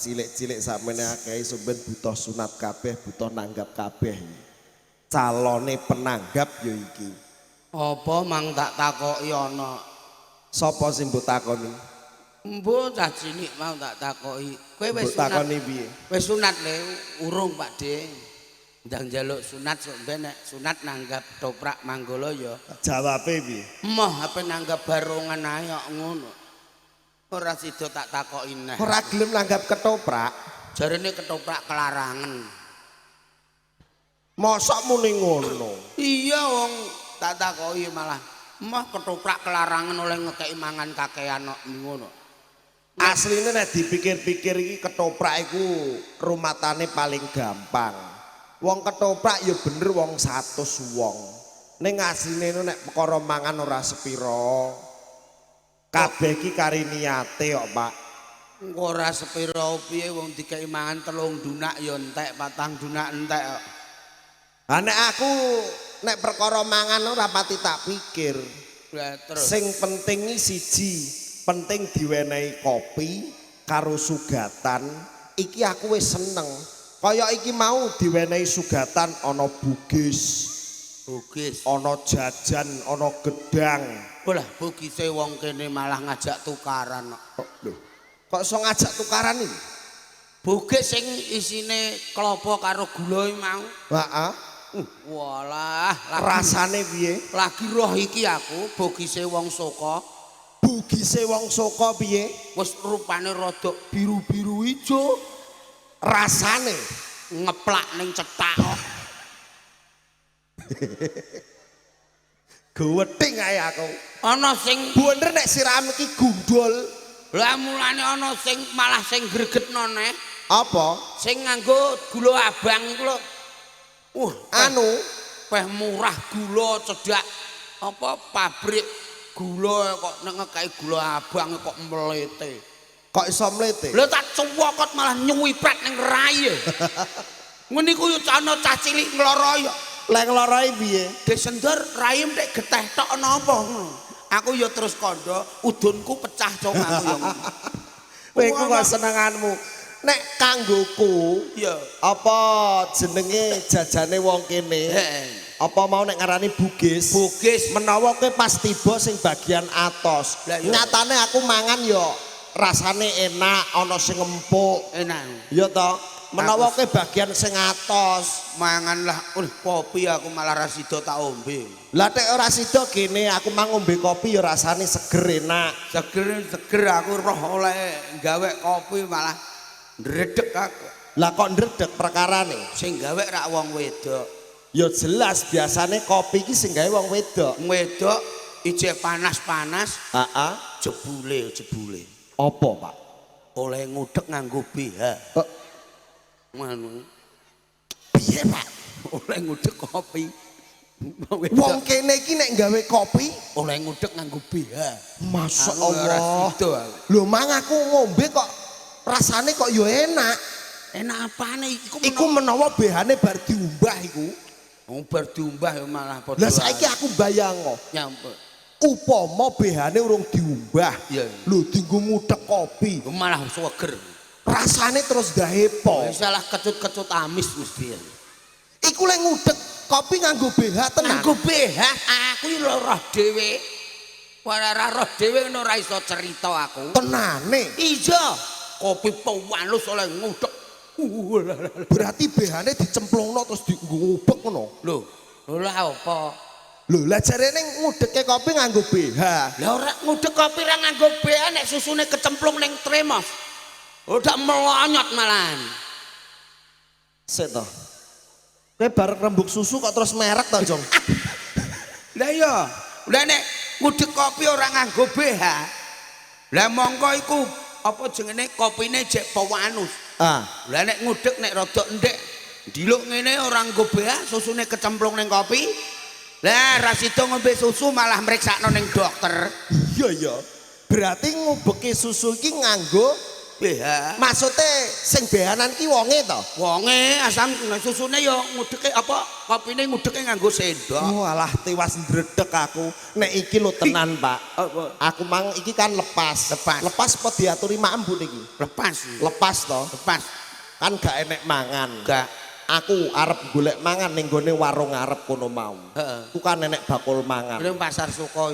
cilik-cilik sakmene akeh sampeyan butuh sunat kabeh, butuh nanggap kabeh. Calone penanggap ya iki. Apa mang tak takoki ana? Sapa sing mbok takoni? Mbuh cah cilik mau tak takoki. Kowe wis Mbok sunat? Takoni piye? Wis sunat le urung, Pak De. Ndang njaluk sunat sok ben nek sunat nanggap toprak manggala ya. Jawabe piye? Emoh ape nanggap barongan ae kok ngono. Ora sida tak takoki neh. Ora gelem nanggap ketoprak? Jarene ketoprak kelarangan. Mosok muni ngono? Iya, wong tak takoki malah emoh ketoprak kelarangan oleh ngekeki mangan kakean kok ngono. Asline nek dipikir-pikir iki ketoprak iku rumatane paling gampang. Wong ketoprak ya bener wong 100 wong. Ning asline nek perkara mangan ora sepira. Kabeh iki kari niate kok, Pak. Ora sepira piye, wong dikeki mangan 3 dunak ya entek, 4 dunak entek kok. Ha nek aku nek perkara mangan ora pati tak pikir. Lah terus? Sing penting iki siji, penting diwenehi kopi karo sugatan, iki aku wis seneng. Kaya iki mau diwenehi sugatan ana bugis, Bugis. Ana jajan, ana gedang. Walah, bugise wong kene malah ngajak tukaran kok. Lho, kok iso ngajak tukaran iki? Bugis sing isine klopo karo gula iki mau. Heeh. Walah, lagi, Rasane piye? Lagi roh iki aku bugise wong Soka. Bugise wong Soka piye? Wis rupane rada biru-biru ijo, Rasane ngeplak ning cethak kok. Gething ae aku. Ana sing Bener nek siram iki gundul. Lah mulane ana sing malah sing gregetno neh. Apa? Sing nganggo gula abang iku lho. Anu peh murah gula cedhak apa pabrik gula kok nek ngekeki gula abang kok mlete. Kok iso mlete? Lho tak cuwokot malah nyuwipret ning rai. Ngene iku yo ana cah cilik ngloro ya. Lah ngloroi piye? Desender rai mek geteh tok ana apa ngono. Aku yo terus kandha udunku pecah cong aku yo. Kowe iku kok senenganmu. Nek kanggoku Iya. apa jenenge jajane wong kene? Heeh. Apa mau nek ngarani bugis? Bugis. Menawa kowe pas tiba sing bagian atos. Lah iya. Nyatane aku mangan yo rasane enak, ana sing empuk. Enak. Ya toh? Menawa kowe bagian sing atos, Mangan lah, kopi aku malah ra sida tak ombe. Lah nek ora sida gene aku mang ngombe kopi ya rasane seger enak. Seger seger aku roh oleh gawe kopi malah ndredeg aku. Lah kok ndredeg perkarane? Sing gawe rak wong wedok. Ya jelas biasane kopi iki sing gawe wong wedok. Wedok ijek panas-panas. Heeh. Jebule jebule. Apa, Pak? Oleh ngudek nganggo BH. Kok Ngono. piye, Pak? Oleh ngudek kopi. Wong kene iki nek gawe kopi oleh ngudek nganggo BH. Masya Aku ora Allah. sido aku. Lho mang aku ngombe kok rasane kok ya enak. Enak apane iku? Iku menawa BH-ne bar diumbah iku. Wong bar diumbah ya malah padha. Lah saiki aku bayangno, Nyampe. Upama BH-ne urung diumbah. Iya. Lho dienggo ngudek kopi. Malah seger. Rasane terus dahepo. Wis salah kecut-kecut amis mesti. Iku lek ngudek kopi nganggo BH tenan. Nganggo BH aku iki lho roh dhewe. Ora roh dhewe ngono ora iso cerita aku. Tenane. Iya, kopi pewalus oleh ngudek. Berarti BH-ne dicemplungno terus dienggo ngubek ngono. Lho, lho lah apa? Lho lah jarene ngudeke kopi nganggo BH. Lah ora ngudek kopi ora nganggo BH nek susune kecemplung ning tremos. Udah melonyot malahan. Sik to. Kowe bar rembug susu kok terus merek to, Jong? Lah iya, lah nek ngudek kopi ora nganggo BH. Lah mongko iku apa jenenge kopine jek pewanus. Ah. Lah nek ngudek nek rada endek ndiluk ngene ora nganggo BH, susune kecemplung ning kopi. Lah ra sida ngombe susu malah mriksakno ning dokter. Iya ya. Berarti ngubeke susu iki nganggo BH. Maksude sing behanan ki wonge to? Wonge asam susune ya ngudeke apa kopine ngudeke nganggo sendok. Oh alah tiwas ndredeg aku. Nek iki lho tenan, Pak. Apa? Aku mang iki kan lepas. Lepas. Lepas apa diaturi maem Bu niki? Lepas. Lepas to. Lepas. Kan gak enek mangan. Gak. Aku arep golek mangan ning gone warung arep kono mau. Heeh. Ku kan enek bakul mangan. Ning pasar Suko.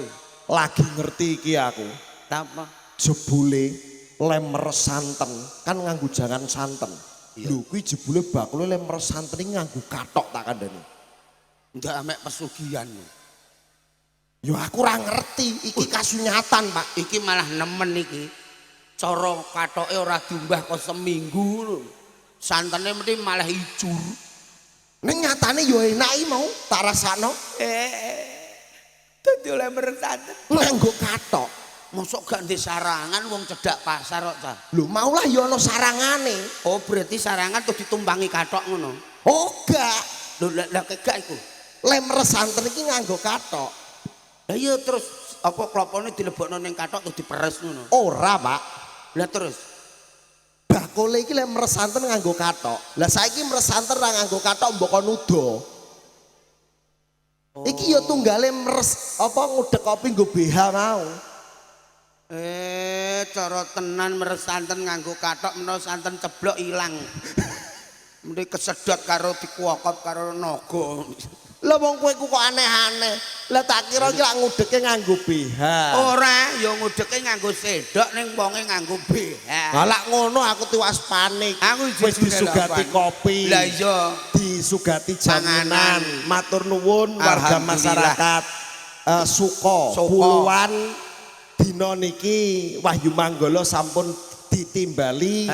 Lagi ngerti iki aku. Apa? Jebule lem meres santen kan nganggo jangan santen. Lho kuwi jebule bakule lem meres santen iki nganggo kathok tak kandhani. Ndak amek pesugihan. Yo aku ora ngerti iki kasunyatan, Pak. Iki malah nemen iki. Cara kathoke ora diumbah kok seminggu lho. Santene mesti malah ijur. Ning nyatane yo enak iki mau tak rasakno. Dadi oleh meres santen. Nganggo kathok. Mosok gak ndek sarangan wong cedhak pasar kok ta. Lho maulah yo ana sarangane. Oh berarti sarangan tuh ditumpangi kathok ngono. Oh gak. Lho lah gak iku. Lem meres santen iki nganggo kathok. Lah iya terus apa klopone dilebokno ning kathok terus diperes ngono. Ora, Pak. Lah terus bakule iki lek meres santen nganggo kathok. Lah saiki meres santen ra nganggo kathok mbok kon udo. Oh. Iki ya tunggale meres apa ngudek kopi nggo BH mau. Cara tenan meres santen nganggo kathok menawa santen ceblok ilang. Mesti kesedot karo dikuwokop karo naga. Lah wong kowe ku kok aneh-aneh. Lah tak kira iki lak ngudeke nganggo BH. Ora, ya ngudeke nganggo sendok ning wonge nganggo BH. Lah lak ngono aku tiwas panik. Aku wis disugati kopi. Lah iya, disugati jaminan. Matur nuwun warga masyarakat Suko puluhan dina niki Wahyu Manggala sampun ditimbali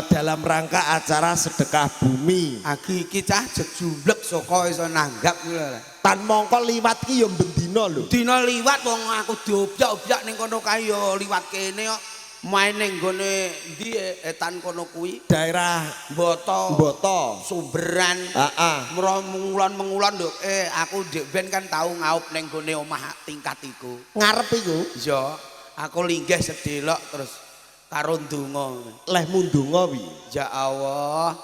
dalam rangka acara sedekah bumi. Agi iki cah jejumblek Soko iso nanggap kuwi lho. Tan mongko liwat ki ya bendina lho. Dina liwat wong aku diobyak-obyak ning kono kae ya liwat kene kok. Main ning gone endi etan kono kuwi? Daerah Mboto. Mboto, Sumberan. Heeh. Mengulon-mengulon lho. Aku ndek ben kan tau ngaup ning gone omah tingkat iku. Ngarep iku? Iya, aku linggih sedelok terus karo ndonga. Lehmu ndonga piye? Ya Allah,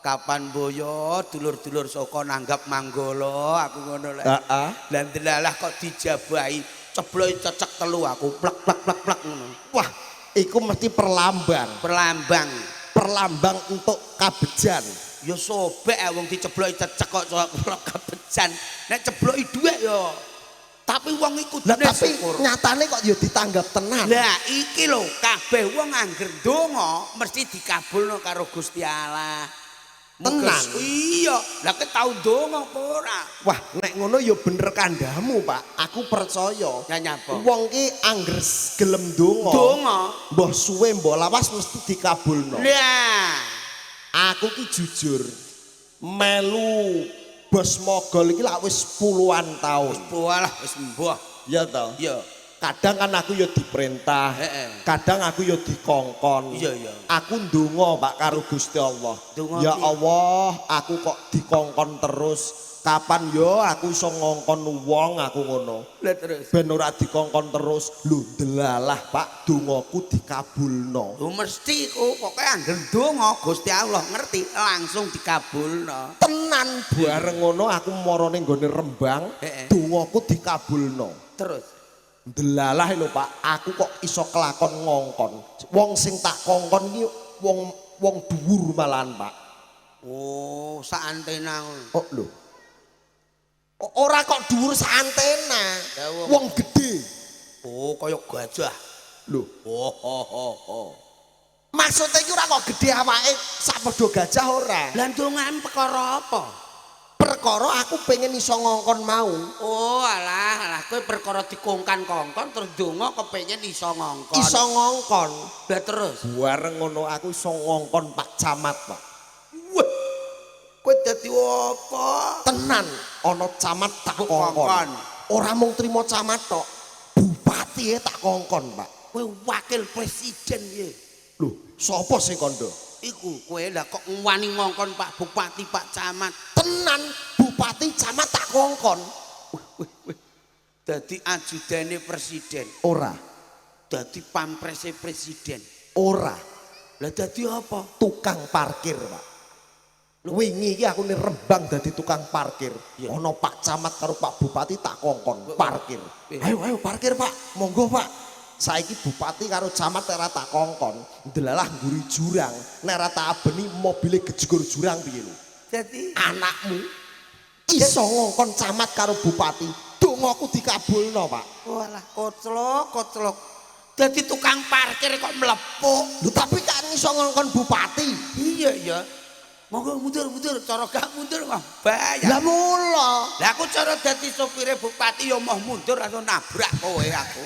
kapan boyo dulur-dulur Soko nanggap Manggala aku ngono lek. Heeh. Lah ndelalah kok dijabahi, cebloki cecek telu aku plek plek plek plek ngono. Wah, iku mesti perlambang. Perlambang. Perlambang untuk kabejan. Ya sobek wong dicebloki cecek kok ceblok kabejan. Nek cebloki dhuwit ya tapi wong iku lah tapi nyatane kok ya ditanggap tenan. Lah iki lho kabeh wong angger ndonga mesti dikabulno karo Gusti Allah. Tenan. Iya, lah kowe tau ndonga apa ora? Wah, nek ngono ya bener kandhamu, Pak. Aku percaya. Ya nyapa? Wong ki angger gelem ndonga. Ndonga, mbah suwe mbah lawas mesti dikabulno. Lah, aku ki jujur melu Bos Mogol iki lak wis puluhan tahun. Walah wis mbah. Ya toh? Iya. Kadang kan aku ya diperintah, kadang aku ya dikongkon. Iya, iya. Aku ndonga Pak karo Gusti Allah. Ndonga ya Allah, aku kok dikongkon terus. Kapan yo aku iso ngongkon wong aku ngono. Lah terus ben ora dikongkon terus. Lho ndelalah Pak, dongaku dikabulno. Lho mesti kok pokoke angger ndonga Gusti Allah ngerti langsung dikabulno. Tenan bareng ngono aku marane nggone Rembang, dongaku dikabulno. Terus ndelalah lho Pak, aku kok iso kelakon ngongkon. Wong sing tak kongkon iki wong wong dhuwur malahan Pak. Oh, sak antena ngono. Oh lho. Ora kok dhuwur sak antena. Wong gedhe. Oh, kaya gajah. Lho. Oh, oh, oh, oh. Maksudnya iki ora kok gedhe awake sak padha gajah ora. Lah ndongan perkara apa? Perkara aku pengen iso ngongkon mau. Oh, alah, alah kowe perkara dikongkan-kongkon terus ndonga kepengin iso ngongkon. Iso ngongkon. Lah terus bareng ngono aku iso ngongkon Pak Camat, Pak. Wah. Kowe dadi apa? Tenan ana camat tak kongkon. Ora mung trimo camat tok, bupati tak kongkon, Pak. Kowe wakil presiden piye? Lho, sapa sing kandha? Iku kowe lah kok wani ngongkon Pak Bupati, Pak Camat. Tenan, bupati camat tak kongkon. Wih, wih. Dadi ajudane presiden. Ora. Dadi pamprese presiden. Ora. Lah dadi apa? Tukang parkir, Pak. Wingi iki aku ning Rembang dadi tukang parkir. Ana Pak Camat karo Pak Bupati tak kongkon parkir. Ayo ayo parkir, Pak. Monggo, Pak. Saiki bupati karo camat ora tak kongkon, ndelalah mburi jurang, nek ora tak abeni mobile gejegur jurang piye lho. Dadi anakmu iso ngongkon camat karo bupati, dongaku dikabulno, Pak. Walah, koclok, koclok. Dadi tukang parkir kok mlepuk. Lho tapi kan iso ngongkon bupati. Iya ya. Monggo mundur mundur, cara gak mundur wah bahaya. Lah mula. Lah aku cara dadi sopire bupati ya moh mundur atau nabrak kowe aku.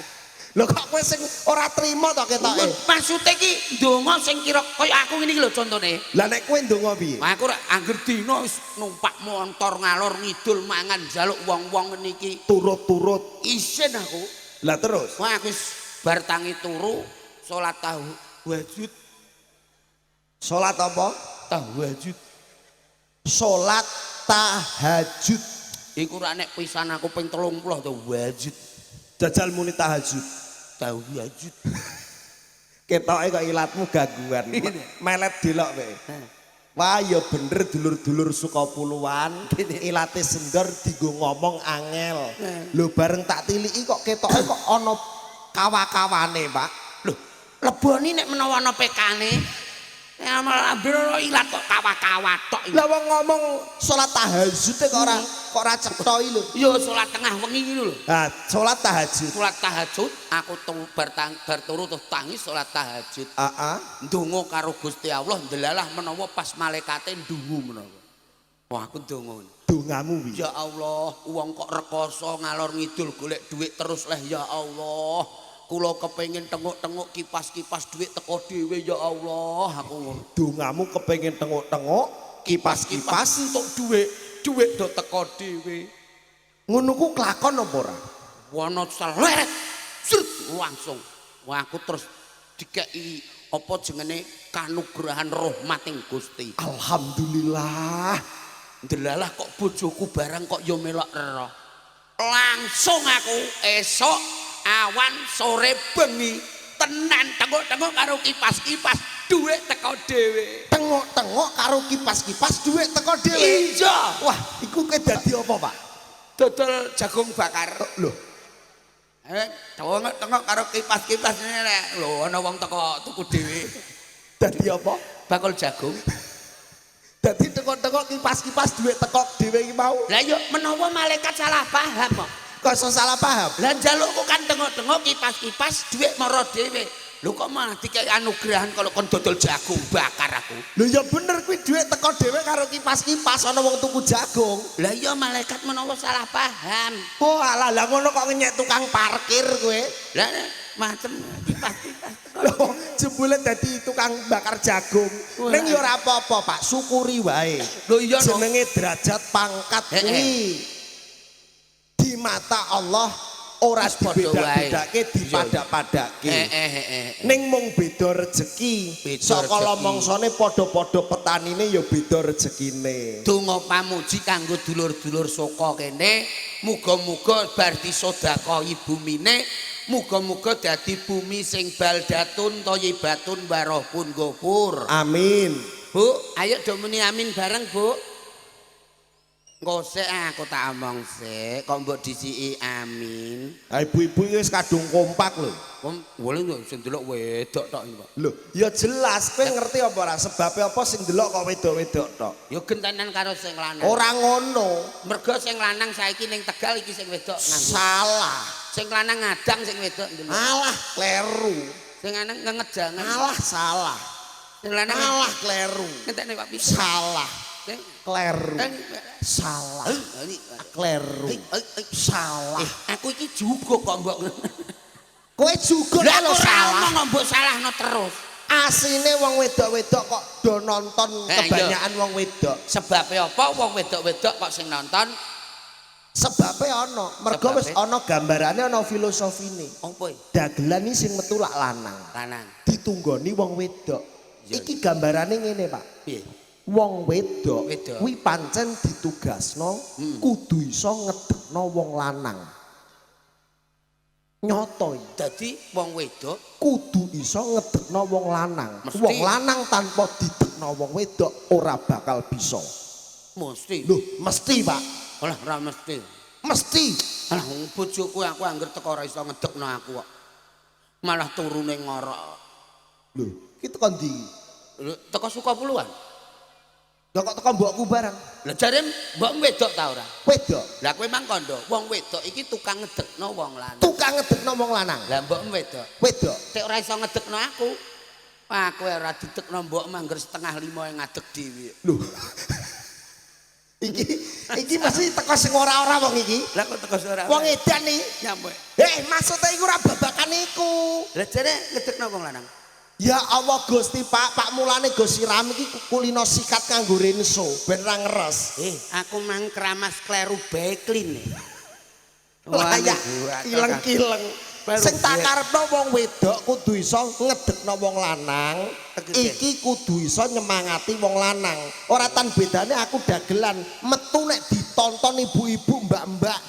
Lho kok kowe sing ora trima to ketoke? Maksude iki ndonga sing kira kaya aku ngene iki lho contone. Lah nek kowe ndonga piye? Aku ora angger dina wis numpak montor ngalor ngidul mangan njaluk wong-wong ngene iki. Turut-turut isin aku. Lah terus? Wah aku wis bar tangi turu salat tahajud. Salat apa? Tahajud. Salat tahajud. Iku ora nek pisan aku ping 30 to wajud. Jajal muni tahajud. Tahajud. Ketoke kok ilatmu gangguan. Melet delok kowe. Wah ya bener dulur-dulur Sukapuluan, ilate sendor dienggo ngomong angel. Lho bareng tak tiliki kok ketoke kok ana kawa-kawane, Pak. Lho, leboni nek menawa ana PK-ne. Nek malah ilat kok kawa-kawa tok. Lah wong ngomong salat tahajud kok ora cetha iki lho. Ya salat tengah wengi iki lho. Ha, salat tahajud. Salat tahajud aku bar turu terus tangi salat tahajud. Heeh. Ndonga karo Gusti Allah ndelalah menawa pas malaikate ndungu menawa. Wah aku ndonga. Dongamu piye? Ya Allah, wong kok rekoso ngalor ngidul golek dhuwit terus leh ya Allah. Kula kepengin tenguk-tenguk kipas-kipas dhuwit teko dhewe ya Allah, aku ngono. Dongamu kepengin tenguk-tenguk kipas-kipas entuk dhuwit, dhuwit do teko dhewe. Ngono ku kelakon apa ora? Wono seleret. Srut langsung. Wah aku terus dikeki apa jenenge kanugrahan rahmating Gusti. Alhamdulillah. Ndelalah kok bojoku barang kok ya melok roh. Langsung aku esok awan sore bengi tenan tengok-tengok karo kipas-kipas dhuwit teko dhewe. Tengok-tengok karo kipas-kipas dhuwit teko dhewe. Iya. Wah, iku kowe dadi apa, Pak? Dodol jagung bakar. Lho. Tengok-tengok karo kipas-kipas ngene rek. Lho ana wong teko tuku dhewe. Dadi apa? Bakul jagung. Dadi tengok-tengok kipas-kipas dhuwit teko dhewe iki mau. Lah yo menawa malaikat salah paham kok. Kok iso salah paham? Lah njalukku kan tengok-tengok kipas-kipas dhuwit mara dhewe. Lho kok malah dikeki anugrahan kalau kon dodol jagung bakar aku. Lho ya bener kuwi dhuwit teko dhewe karo kipas-kipas ana wong tuku jagung. Lah iya malaikat menawa salah paham. Oh alah lah ngono kok ngenyek tukang parkir kowe. Lah macem kipas-kipas. Lho jebule dadi tukang bakar jagung. Ning ya ora apa-apa, Pak, syukuri wae. Lho iya jenenge derajat pangkat kuwi. Di mata Allah ora dibeda-bedake, dipadak-padake. Ning mung beda rejeki. Saka mangsane padha-padha petanine ya beda rejekine. Donga pamuji kanggo dulur-dulur Soka kene, muga-muga bar disedekahi bumine, muga-muga dadi bumi sing baldatun thayyibatun warahun ghafur. Amin. Bu, ayo do muni amin bareng, Bu. Engko sik aku tak omong sik, kok mbok disiki amin. Ha ibu-ibu iki wis kadung kompak lho. Wong lho sing delok wedok tok iki, Pak. Lho, ya jelas kowe ngerti apa ora sebabe apa sing delok kok wedok-wedok tok. Ya gentenan karo sing lanang. Ora ngono. Mergo sing lanang saiki ning Tegal iki sing wedok nganggo. Salah. Sing lanang ngadang sing wedok ndelok. Alah kleru. Sing lanang ngejangan. Alah salah. Sing lanang alah kleru. Ngentekne Pak Pis. Salah. Kleru. Salah. Kleru. Salah. Aku iki juga kok mbok. Kowe juga lho salah. Lah mbok salahno terus. Asline wong wedok-wedok kok do nonton kebanyakan wong wedok. Sebabe apa wong wedok-wedok kok sing nonton? Sebabe ana, mergo wis ana gambarane ana filosofine. Apa? Dagelan iki sing metu lak lanang. Lanang. Ditunggoni wong wedok. Iki gambarane ngene, Pak. Piye? Wong wedok kuwi pancen ditugasno kudu iso ngedekno wong lanang. Nyoto iki. Dadi wong wedok kudu iso ngedekno wong lanang. Mesti. Wong lanang tanpa didekno wong wedok ora bakal bisa. Mesti. Loh, mesti, Pak. Alah, ora mesti. Mesti. Alah, wong bojoku aku angger teko ora iso ngedekno aku kok. Malah turune ngorok. Lho, iki teko ndi? Lho, teko Sukapuluan. Lah kok teko mbokku barang? Lah jare mbok wedok ta ora? Wedok. Lah kowe mang kandha, wong wedok iki tukang ngedekno wong lanang. Tukang ngedekno wong lanang. Lah mbok wedok. Wedok. Tek ora iso ngedekno aku. Aku ora didekno mbok mangger 4:30 ngadeg dhewe. Lho. Iki iki mesti teko sing ora-ora wong iki. Lah kok teko ora? Wong edan iki. Nyampe. Eh, maksudnya iku ora babakan iku. Lah jare ngedekno wong lanang. Ya Allah Gusti Pak, Pak mulane Gusti Ram iki kulino sikat nganggo rinso ben ra ngeres. Aku mang keramas kleru beklin. Lah ya kileng-kileng. Sing tak karepno wong wedok kudu iso ngedekno wong lanang, iki kudu iso nyemangati wong lanang. Ora tan bedane aku dagelan metu nek ditonton ibu-ibu mbak-mbak.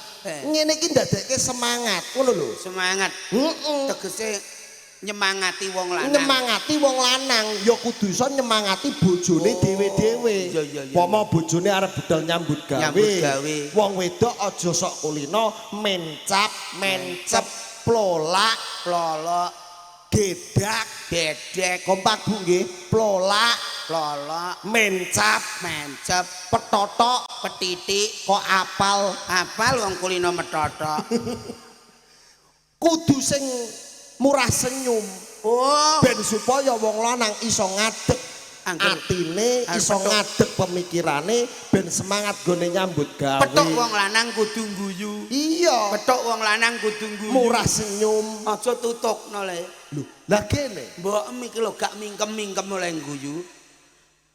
Ngene iki ndadekke semangat, ngono lho. Semangat. Heeh. Tegese nyemangati wong lanang. Nyemangati wong lanang ya kudu iso nyemangati bojone dhewe-dhewe. Pomo bojone arep budal nyambut gawe. Wong wedok aja sok kulino mencap, mencep, plolak, plolok, gedak, gedek, kompak Bu nggih, plolak, plolok, mencap, mencep, petotok, petitik, kok apal, apal wong kulino metotok. Kudu sing murah senyum. Oh. Ben supaya wong lanang iso ngadeg atine, iso ngadeg pemikirane, ben semangat gone nyambut gawe. Petuk wong lanang kudu guyu. Iya. Petuk wong lanang kudu guyu. Murah senyum. Aja tutukno le. Lho, lah kene. Mbok iki lho gak mingkem-mingkem oleh guyu.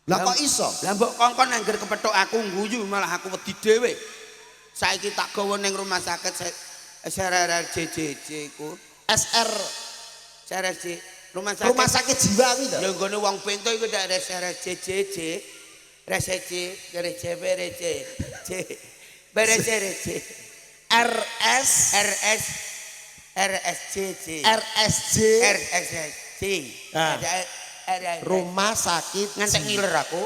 Lah kok iso? Lah mbok kongkon angger kepethuk aku guyu malah aku wedi dhewe. Saiki tak gawa ning rumah sakit SRRJJJ iku. SR SRSJ rumah sakit. Rumah sakit jiwa kuwi to. Ya nggone wong bento iku ndak SRSJJJ. RSJ, RSJ, RSJ, C. RSJ. RS RS RSJJ. RSJ RSJ. Rumah sakit ngantek ngiler aku.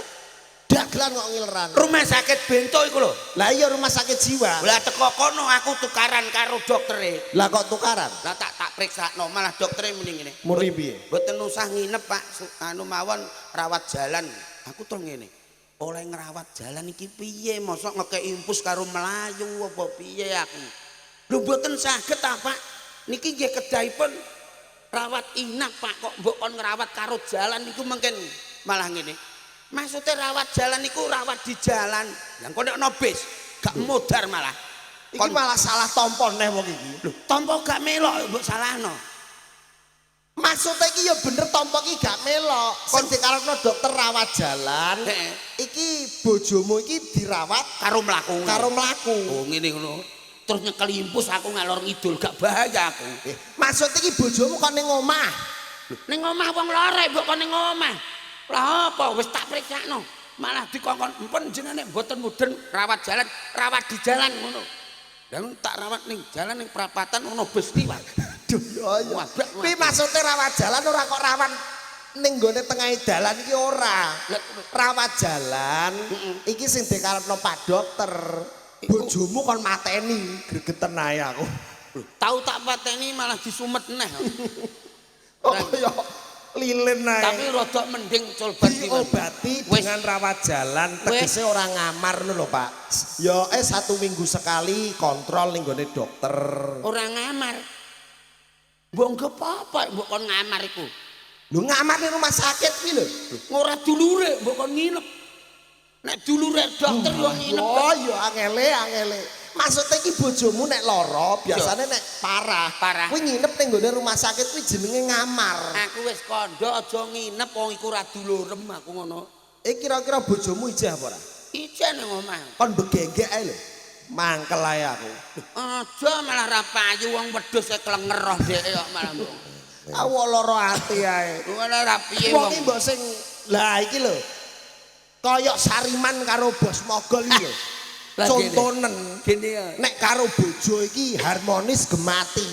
Dagelan kok ngileran. Rumah sakit bento iku lho. Lah iya rumah sakit jiwa. Lah teko kono aku tukaran karo doktere. Lah kok tukaran? Lah tak priksakno malah doktere muni ngene. Muni piye? Mboten usah nginep Pak, anu mawon rawat jalan. Aku to ngene. Oleh ngrawat jalan iki piye? Mosok ngekeki impus karo melayu apa piye aku? Lho mboten saged ta Pak. Niki nggih kedahipun rawat inap Pak, kok mbok kon ngrawat karo jalan niku mungkin malah ngene. Maksudnya rawat jalan niku rawat di jalan. Lah engko nek ana bis gak modar malah. Iki malah salah tampa neh wong iki. Lho, tampa gak melok mbok salahno. Maksudnya iki ya bener tampa iki gak melok. Sing dikarepno dokter rawat jalan, iki bojomu iki dirawat karo mlaku. Karo mlaku. Oh ngene ngono. Terus nyekel impus aku ngalor ngidul gak bahaya aku. Maksudnya iki bojomu kon ning omah. Ning omah wong loro mbok kon ning omah. Lah apa wis tak priksakno. Malah dikongkon empun jenenge mboten mudeng rawat jalan, rawat di jalan ngono. Lah tak rawat ning jalan ning perapatan ono bus liwat. Duh ya ya. Kuwi maksude rawat jalan ora kok rawan ning nggone tengahe dalan iki ora. Rawat jalan iki sing dikarepno Pak Dokter. Bojomu kon mateni, gregeten ae aku. Tau tak pateni malah disumet neh. Oh ya lilin ae. Tapi rodok mending colbat diobati dengan rawat jalan, tegese ora ngamar ngono lho Pak. Ya 1 minggu sekali kontrol ning nggone dokter. Ora ngamar. Mbok nggo apa mbok kon ngamar iku? Lho ngamar ning rumah sakit kuwi lho. Ora dulure mbok kon nginep. Nek dulure dokter yo nginep. Oh ya angele angele. Maksudnya iki bojomu nek lara, biasane nek parah. Kuwi nginep ning nggone rumah sakit kuwi jenenge ngamar. Aku wis kandha aja nginep wong iku ora dulurem aku ngono. Kira-kira bojomu ijeh apa ora? Ijeh ning omah. Kon begenggek ae lho. Mangkel ae aku. Aja malah ra payu wong wedhus e klenger roh dheke kok malah mbok. Aku lara ati ae. Ora ra piye wong. Wong iki mbok sing lah iki lho. Kayok Sariman karo Bos Mogol iki lho. Contonen gini ya. Nek karo bojo iki harmonis gemati.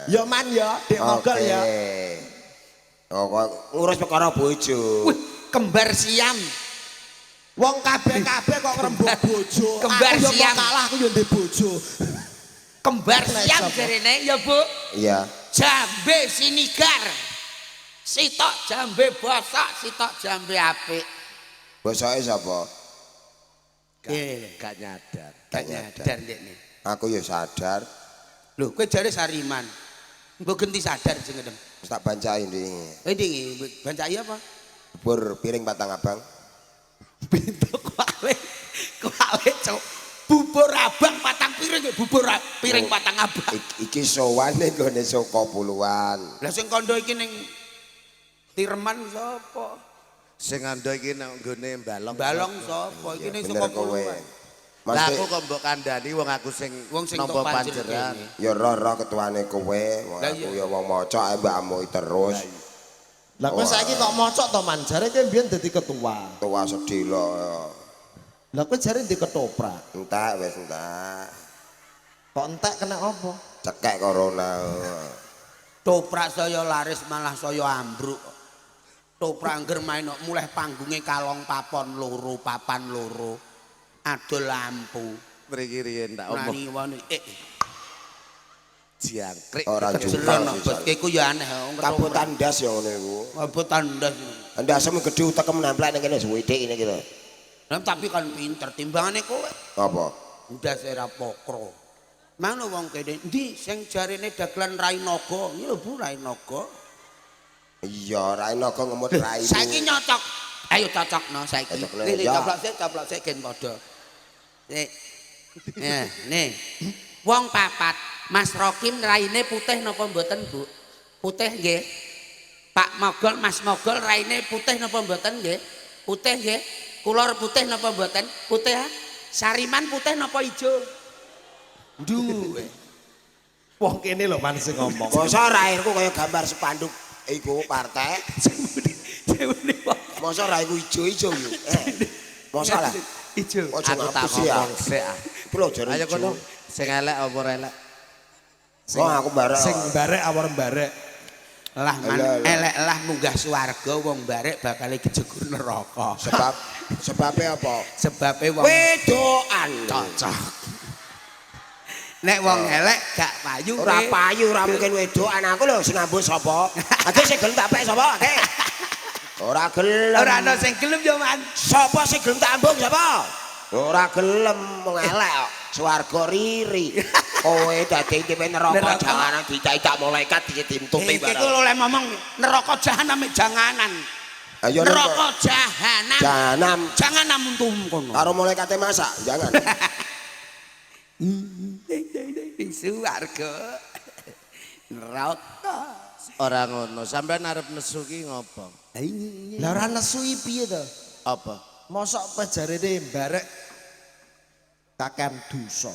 Ya man ya, Dek Mogol ya. Oh, kok ngurus perkara bojo. Wih, kembar siam. Wong kabeh-kabeh kok ngrembug bojo. Kembar Aku ya siam. mau kalah aku ya ndek bojo. Kembar siam Sapa? jarene ya, Bu. Iya. Jambe sinigar. Sitok jambe bosok, sitok jambe apik. Bosoke sapa? Gak Gak nyadar. Gak nyadar. nyadar ndekne. Aku ya sadar. Lho, kowe jare Sariman. Mbok genti sadar sing ngedem. Wis tak bancai ndingi. Eh dingi, bancai apa? Bubur piring patang abang. Pintu kuale. Kuale, Cuk. Bubur abang patang piring, bubur piring patang abang. Iki sowan ning gone Soko Puluhan. Lah sing kandha iki ning Tireman sapa? Sing ngandha iki nang nggone Balong. Balong sapa? Iki ning Bener Soko kowe. Puluhan. Lah Mesti aku kok mbok kandhani wong aku sing Wong sing nampa tok panjer panjeran. kene. ya roh-roh ketuane kowe, wong Lah aku iya. ya wong maca ae mbakmu terus. Lah kowe saiki kok mocok to man? Jare kowe mbiyen dadi ketua. Tua sedilo. Lah kowe jare ndek ketoprak. Entek wis entek. Kok entek kena apa? Cekek corona. Toprak saya laris malah saya ambruk. Toprak angger main kok mulih panggunge kalong papon loro, papan loro. Adol lampu. Mriki riyen tak omong Nani wani eh jangkrik. Ora jeron jungkal. bos iku ya aneh wong Kabutan ndas ya ngono iku. Kabutan ndas. Ndasem gedhe utekem nemplek ning kene suwithik ngene iki lho. Lah tapi kan pinter timbangane kowe. Apa? Ndas ora pokro. Mang wong kene endi sing jarene dagelan Rai Naga? Iki lho Bu Rai Naga. Iya, Rai Naga ngemut raimu. Saiki nyocok. Ayo cocokno saiki. Cocokno, Nih, ya. coplok sik gen padha. Nih. Nah, nih. Wong papat, Mas Rokim raine putih napa mboten, Bu? Putih nggih. Pak Mogol, Mas Mogol raine putih napa mboten nggih? Putih nggih. Kulor putih napa mboten? Putih ha? Sariman putih napa ijo? Duh. Wong kene lho man sing ngomong. Masa rairku kaya gambar spanduk iku partai. Masa raiku ijo-ijo yo. Masa lah. Ijo. Ojo Aku tak ngapus ya. ngomong sik ah. Iku lho jare Ayo ijo. kono sing elek apa ora elek? Oh, aku barek. Sing barek awor barek. Lah man Lah, lah. elek lah munggah swarga wong barek bakal kejegur neraka. Sebab sebabnya apa? Sebabe wong Wedokan. cocok. Nek wong elek gak payu. Ora payu, ora mungkin wedokan aku lho sing ngambung sapa? Ake sing gelem tak pek sapa? Ake. Ora gelem. Ora ana sing gelem yo man. Sapa sing gelem tak ambung sapa? Ora gelem wong elek kok. Swarga riri. Kowe dadi intipe neraka janganan dicaitak malaikat ditintuti Iki ku oleh ngomong neraka jahanam janganan. Ayo Neraka jahanam. Jahanam. Janganam untum kono. Karo malaikate masak, jangan. Swarga. Neraka. Ora ngono. Sampeyan arep nesu ki ngopo? Lah ora nesu iki piye to? Apa? Mosok pejarene barek kakean dosa.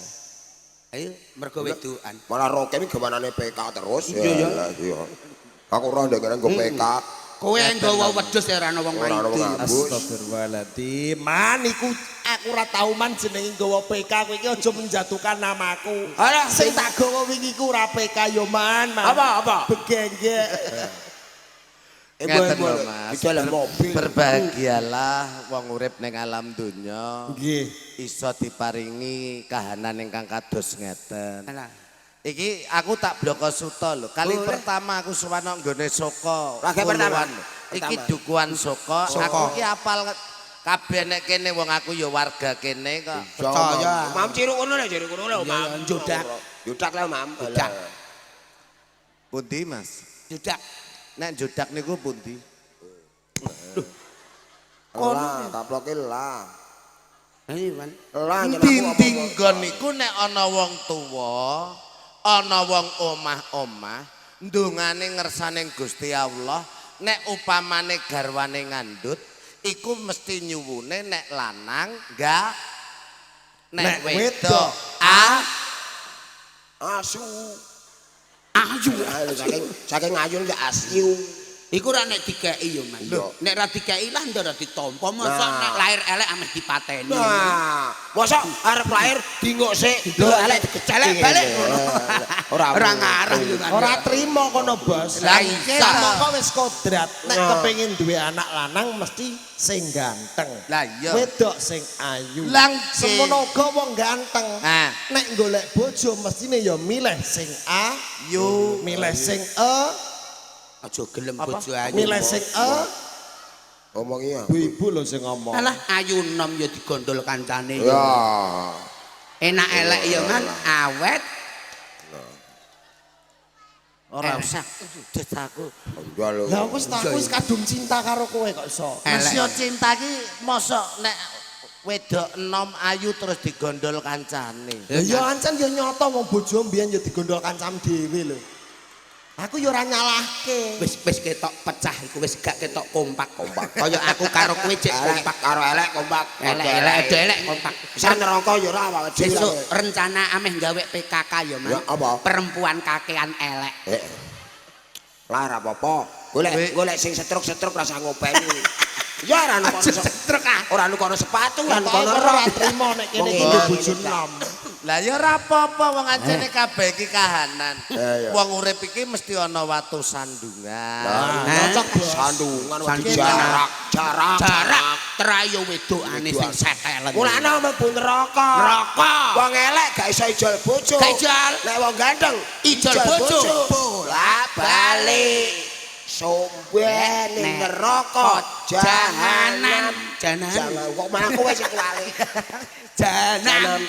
Ayo mergo wedokan. Malah roke iki gawanane PK terus. Iya, Lah, iya. Aku ora ndek nggo PK. Kowe nggawa wedhus ya ora ana wong Ora ana wong maido. ngambus. Astagfirullahaladzim. Man iku aku ora tau man jenenge nggawa PK kowe iki aja menjatuhkan namaku. Alah, sing tak gawa wingi ku ora PK yo man, man. Apa, apa? Begenggek. Ngeten lho Mas. Di dalam mobil. Berbahagialah wong urip ning alam donya. Nggih. Iso diparingi kahanan ingkang kados ngeten. Alah. Iki aku tak bloko suta lho. Kali Boleh. pertama aku sowan nang nggone Soko. Lagi pertama. Puluhan. Iki dukuan Soko. Aku iki apal kabeh nek kene wong aku ya warga kene kok. Percaya. Mam ciru kono lho, ciru kono lho, Mam. Njodak. Njodak lho, Mam. Njodak. Pundi, Mas? Njodak. Nek njodak niku pundi? Lah, kaploke lah. Ayo man. Lah, Endi nggon niku nek ana wong tuwa, ana wong omah-omah, ndongane ngersane Gusti Allah, nek upamane garwane ngandut, iku mesti nyuwune nek lanang enggak nek Nek wedok a asu. Ayu. Ayo saking saking ayu ndak asu. Iku ora nek dikeki yo, Mas. Iya. Nek ra dikeki lah ndak ora ditampa. Mosok Nah. nek lahir elek ameh dipateni. Nah, mosok arep lahir dinguk sik, lho elek digecek. Elek balik ngono. Ora Ora ngarah yo kan. Ora trimo kono, Bos. Lah iya. Mongko wis kodrat nek Nah. kepengin duwe anak lanang mesti sing ganteng. Lah iya. Wedok sing ayu. Lah nggih. Semono uga wong ganteng. Nah. Nek golek bojo mestine ya milih sing A, Yu. milih sing E, Aja gelem bojo ayu. milih sing E. Ngomong iya. Ibu-ibu lho sing ngomong. Alah ayu nom ya digondol kancane. Ya. Enak elek ya man, awet. Ora usah. Des aku. Enggak lho. Lah wis tak wis kadung cinta karo kowe kok iso. Elek. Masih cinta ki mosok nek wedok enom ayu terus digondol kancane. Lah ya ancen ya nyata wong bojo mbiyen ya digondol kancam dhewe lho. Aku ya ora nyalahke. Wis wis ketok pecah iku wis gak ketok kompak-kompak. Kaya aku karo kowe cek Elek kompak. karo elek kompak. Elek elek aja elek kompak. Bisa neraka ya ora awake dhewe. Besok rencana ameh gawe PKK ya, Mas. Ya, apa? Perempuan kakean elek. Eh. Lah ora apa-apa. Golek golek sing setruk-setruk rasa ngopeni. Ya ora nukono Setruk ah. ora nukono sepatu, ora nukono Ora rok. trimo nek kene Wong iki ngene. bojo nom. Lah ya ora apa-apa wong ancene kabeh iki kahanan. Eh, iya. Wong urip iki mesti ana watu sandungan. Nah, Cocok, Bos. Sandungan waduh Sandungan. jarak, jarak, Jarak terayo wedokane sing setelen. Mulane mlebu neraka. Neraka. Wong elek gak iso ijol bojo. Gak ijol. Nek wong ganteng Ijol bojo. Bola balik. Sombe ning neraka jahanam. jahanam. Jahanam. Jangan kok malah kowe sing kuwalik. Jahanam.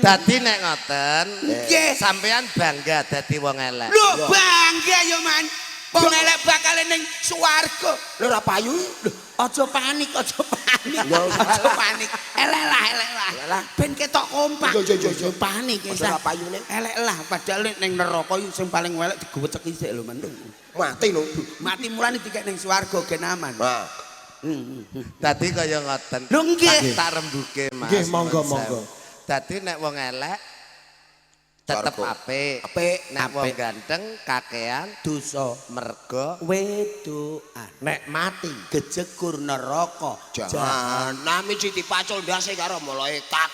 Dadi nek ngoten, Nggih. sampean bangga dadi wong elek. Lho bangga ya, Man. Wong elek bakal ning swarga. Lho ora payu. Lho, aja panik, aja panik. Ya, Aja panik. Elek lah, elek lah. Elek lah. Ben ketok kompak. Iya, iya, iya, iya. Aja panik Aja ora payune. Elek lah, padahal nek ning neraka iku sing paling elek digoweceki sik lho, Man. Mati lho. Mati mulane dikek ning swarga gen aman. Nah, Dadi kaya ngoten. Lho, nggih. Tak rembuke, Mas. Nggih, monggo, Nuwun monggo. sewu. Dadi nek wong elek tetep Swarga. apik. Apik. Nek wong Apik. ganteng kakean Dosa mergo wedokan. Nek mati Gejegur neraka. Jahanam iki dipacul ndase karo malaikat.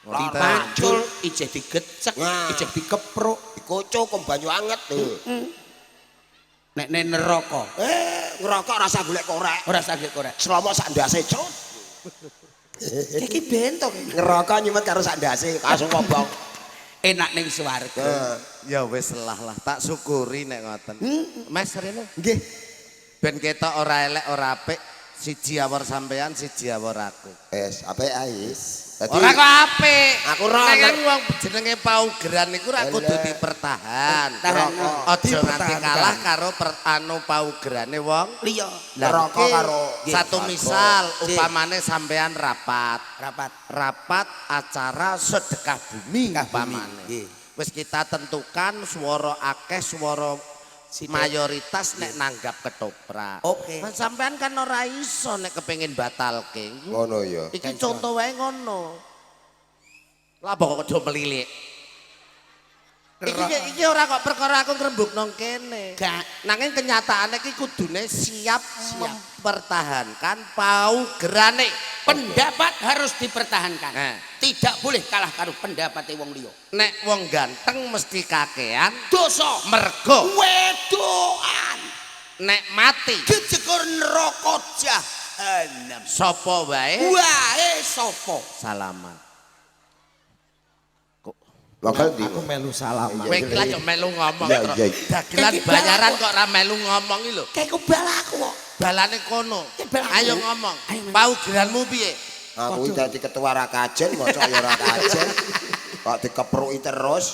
Dipacul, ijeh digecek, Nah. ijeh dikepruk. Dikocok kok banyu anget lho. Nek ning neraka Eh, ngerokok rasa golek korek. ora sakit korek. Selama sak ndase cut. Iki bento iki. Ngerokok nyumet karo sak ndase langsung kobong. Enak ning swarga. Heeh. ya wis lah lah tak syukuri nek ngoten. Mas rene nggih. ben ketok ora elek ora apik, siji awor sampean, siji awor aku. Es, apik ae. Dadi Ora kok apik. Aku ora. Nek kan wong jenenge paugeran iku ora kudu Elek. dipertahan. Tahan. Aja nganti Dipertahankan. kalah karo anu paugerane wong. Liya Lah, Neraka iki karo satu swarga. misal Nggih. upamane sampean rapat. rapat. Rapat acara sedekah bumi Sedekah bumi, upamane. nggih. Wis kita tentukan swara akeh swara Sithik. mayoritas nek nanggap ketoprak. Oke. Kan sampean kan ora iso nek kepengin batalke. Ngono ya. Iki contoh wae ngono. Lah kok aja melilik. Iki iki ora kok perkara aku ngrembug nang kene. Gak. Nanging kenyataane iki kudune siap, mempertahankan paugerane. Pendapat harus dipertahankan. Nah. Tidak boleh kalah karo pendapate wong liya. Nek wong ganteng mesti kakean Dosa mergo wedokan nek mati gejegur neraka jahanam. sapa wae Wae sapa? salaman. Bakal ndi? Aku melu salaman. Kowe iki lah yo melu ngomong. Iya, Tro. iya. Dagelan Iki bayaran balaku. kok ora melu ngomong iki lho. Kayak kebal aku kok. Balane kono. Balaku. Ayo ngomong. Ayo, Mas. Paugeranmu piye? Aku iki dadi ketua ra kajen, mosok ya ora kajen. Kok dikepruki terus.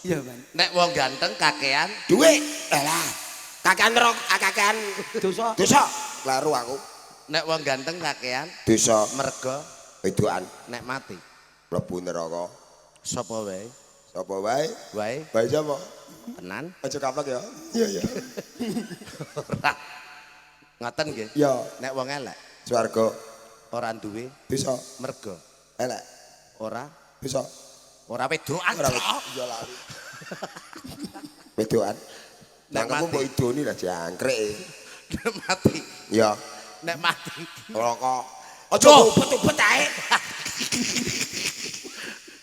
Iya, Man. Nek wong ganteng kakean Duit. Alah. Kakean rok, kakean Dosa. dosa. Kleru aku. nek wong ganteng kakean Dosa mergo wedokan nek mati mlebu neraka. sapa wae? Sapa wae? Wae Wae sapa? tenan. Aja kaplek ya. Iya iya. Ora. Ngoten nggih. Ya, Nek wong elek swarga ora duwe dosa mergo elek. ora Dosa. ora wedokan. Ora Tro. iya lali. Wedokan. Nek Nangkepmu mati. mbok idoni lah jangkrik. Nek mati. Ya. Nek mati. Neraka. Aja ubet-ubet ae.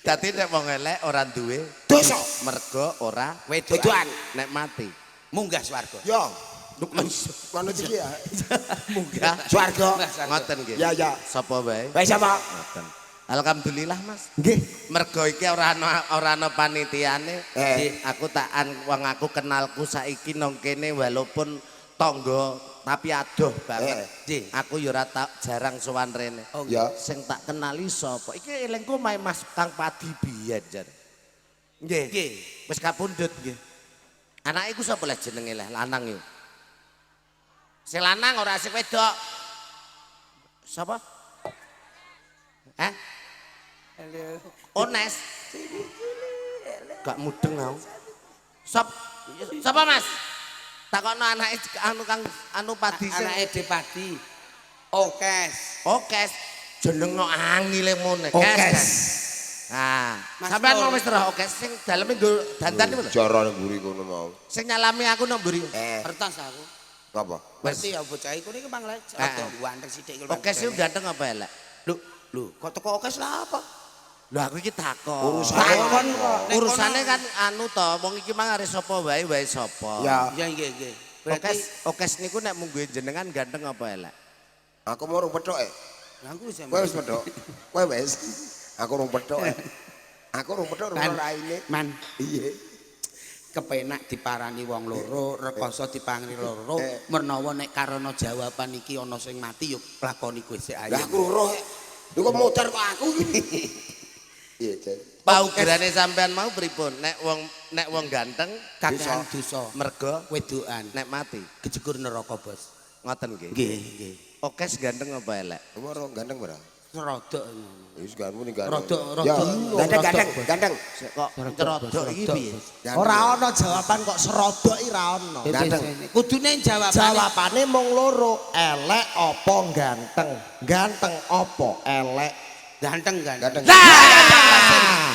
Dadi nek wong elek ora duwe Dosa. mergo ora Wedoan. Nek mati. Munggah swarga. Ya. Manut iki ya. Munggah Swarga. ngoten nggih. Ya ya. Sapa wae? Wae sapa? Ngoten. Alhamdulillah Mas. Nggih. Mergo iki ora ana panitiane. Eh. Aku tak wong aku kenalku saiki nang kene walaupun tangga tapi adoh banget. Nggih. Aku ya ora tak jarang sowan rene. Oh, Ya. Sing tak kenali sapa? Iki elingku mae Mas Kang Padi biyen jan. Nggih. Nggih. Wis kapundhut nggih. Anake iku sapa leh jenenge leh lanang iku? Sing lanang ora sing wedok. Sapa? Hah? Ones. Gak mudeng aku. Sop sapa Mas? Takokno anake anu Kang anu Padi sing Anake De Padi. Okes. Okes. Jeneng kok angile mone. Okes. Nah, Mas sampean Lur. mau wis roh Okes sing daleme nggo dandan iku lho. Jara nang mburi kono mau. Sing nyalami aku nang mburi. Kertas aku. Ngapa? Ngerti ya bocah iku niki mang lek rada ganteng sithik iku. Okes iku ganteng apa elek? Lho, lho, kok teko Okes lah apa? Lho aku iki takon. Urusane Takon kok. Urusane kan anu to, wong iki mang arep sapa wae wae sapa. Ya, Ya nggih nggih. Berarti Okes, Okes niku nek mungguhe jenengan ganteng apa elek? Aku mau rung pethuk e. Lah aku wis. Kowe wis pethuk. Kowe wis. Aku rung pethuk e. Aku rung pethuk rung Man. raine. Man, Iya. kepenak diparani wong loro, rekoso dipangri loro, menawa nek karana jawaban iki ana sing mati yo lakoni kowe sik ayo. Lah aku roh. Lho kok muter kok aku iki. Iya, Jan. Paugerane sampean mau pripun? Nek wong ganteng Kakehan dosa, mergo wedokan, nek mati kejegur neraka, Bos. ngoten nggih. Nggih, nggih. Okes ganteng apa elek? Kamu roh ganteng ora? Rodok ngono. Wis ganteng ning ganteng. Rodok, Ya, rodok. ganteng ganteng ganteng. Kok rodok iki piye? Ganteng. Ora ana jawaban kok serodok iki ra ana. Ganteng. Kudune jawabane Jawabane mung loro, elek apa ganteng? Ganteng apa elek? ganteng ganteng. Ganteng.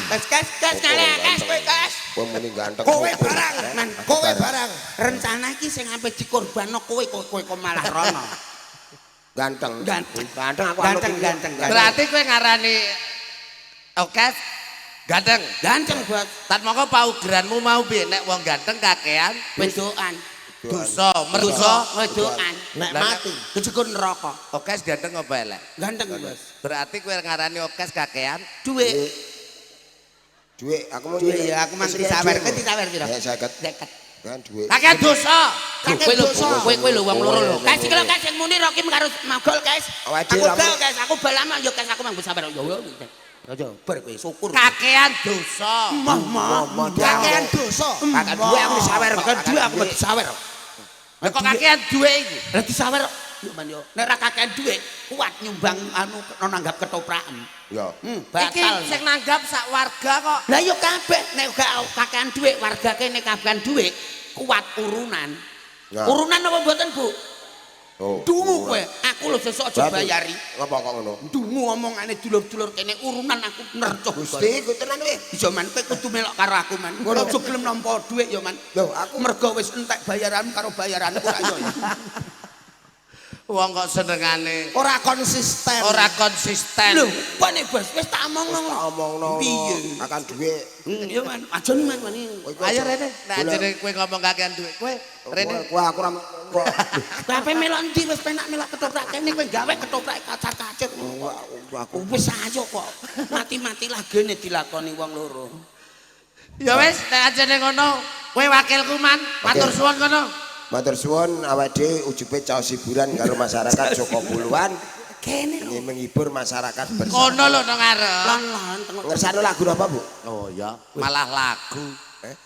Wes kes kes ngale kes kowe kes. Kowe muni ganteng. Kowe barang, Man, kowe barang. Rencana iki sing ampe dikorbanno kowe kowe kowe kok malah rono. Ganteng. Ganteng. Ganteng aku Ganteng, anut iki. ganteng, ganteng. Berarti kowe ngarani Okes ganteng. Ganteng buat Tan mongko paugeranmu mau piye nek wong ganteng kakean wedokan. dosa mergo wedokan. Nek Lah, mati. Kejegur neraka. Okes ganteng apa elek? Ganteng, Bos. Berarti kowe ngarani Okes kakean Duit. Duit aku mau Duit ya aku mang disawer. Kowe disawer pira? Eh, 50. 50. Kan duit. kakean dosa. Kowe lho, kowe lho wong loro lho. Kes iki lho kes sing muni Rokim karo Magol kes. Awake Aku dhewe bal kes, aku bal lama yo kes aku mang sabar yo. Aja bar kowe syukur. Kakean dosa. Mah mah. Kakean dosa. Kakean duit aku disawer kok. Kakean duit aku disawer. Lah kok kakean duwe iki? Lah disawer yo man yo. Nek ra kakean duit kuat nyumbang anu nanggap ketopraken. Ya. Iki Batal. sing nanggap sak warga kok. Lah yo kabeh nek gak kakean dhuwit warga kene kakean dhuwit kuat urunan. Nah. Urunan apa mboten, Bu? Oh. Dungu kowe. Aku lho sesuk aja bayari. Ngapa kok ngono? Dungu omongane dulur-dulur kene urunan aku nercuh. Gusti, ku tenan weh. Iya man, kowe kudu melok karo aku man. Ngono. Aja gelem nampa dhuwit ya man. Lho, aku Mergo wis entek bayaranmu karo bayaranku ra yo. Wong kok senengane Ora konsisten. ora konsisten. Lho, pane Bos, wis tak omongno. tak omongno. Piye? Akan duit. Iya man, aja man wani. Kowe iku Ayo aja- rene, nek Golek- jenenge kowe ngomong kakean duit kowe rene. Kowe aku ora kok. Kowe ape melok endi wis penak melok ketoprak kene kowe gawe ketoprak kacar-kacir. Aku Wis ayo kok. Mati-matilah gene dilakoni wong loro. Ya wis nek ajene ngono, kowe wakilku man, matur suwun kono. Matur suwun awake dhewe ujube caos hiburan karo masyarakat Jokopuluan. Kene lho. Ini menghibur masyarakat bersama. Kono lho nang ngarep. Lan-lan tengok. Ngersakno lagu apa, Bu? Oh ya, malah lagu. Eh?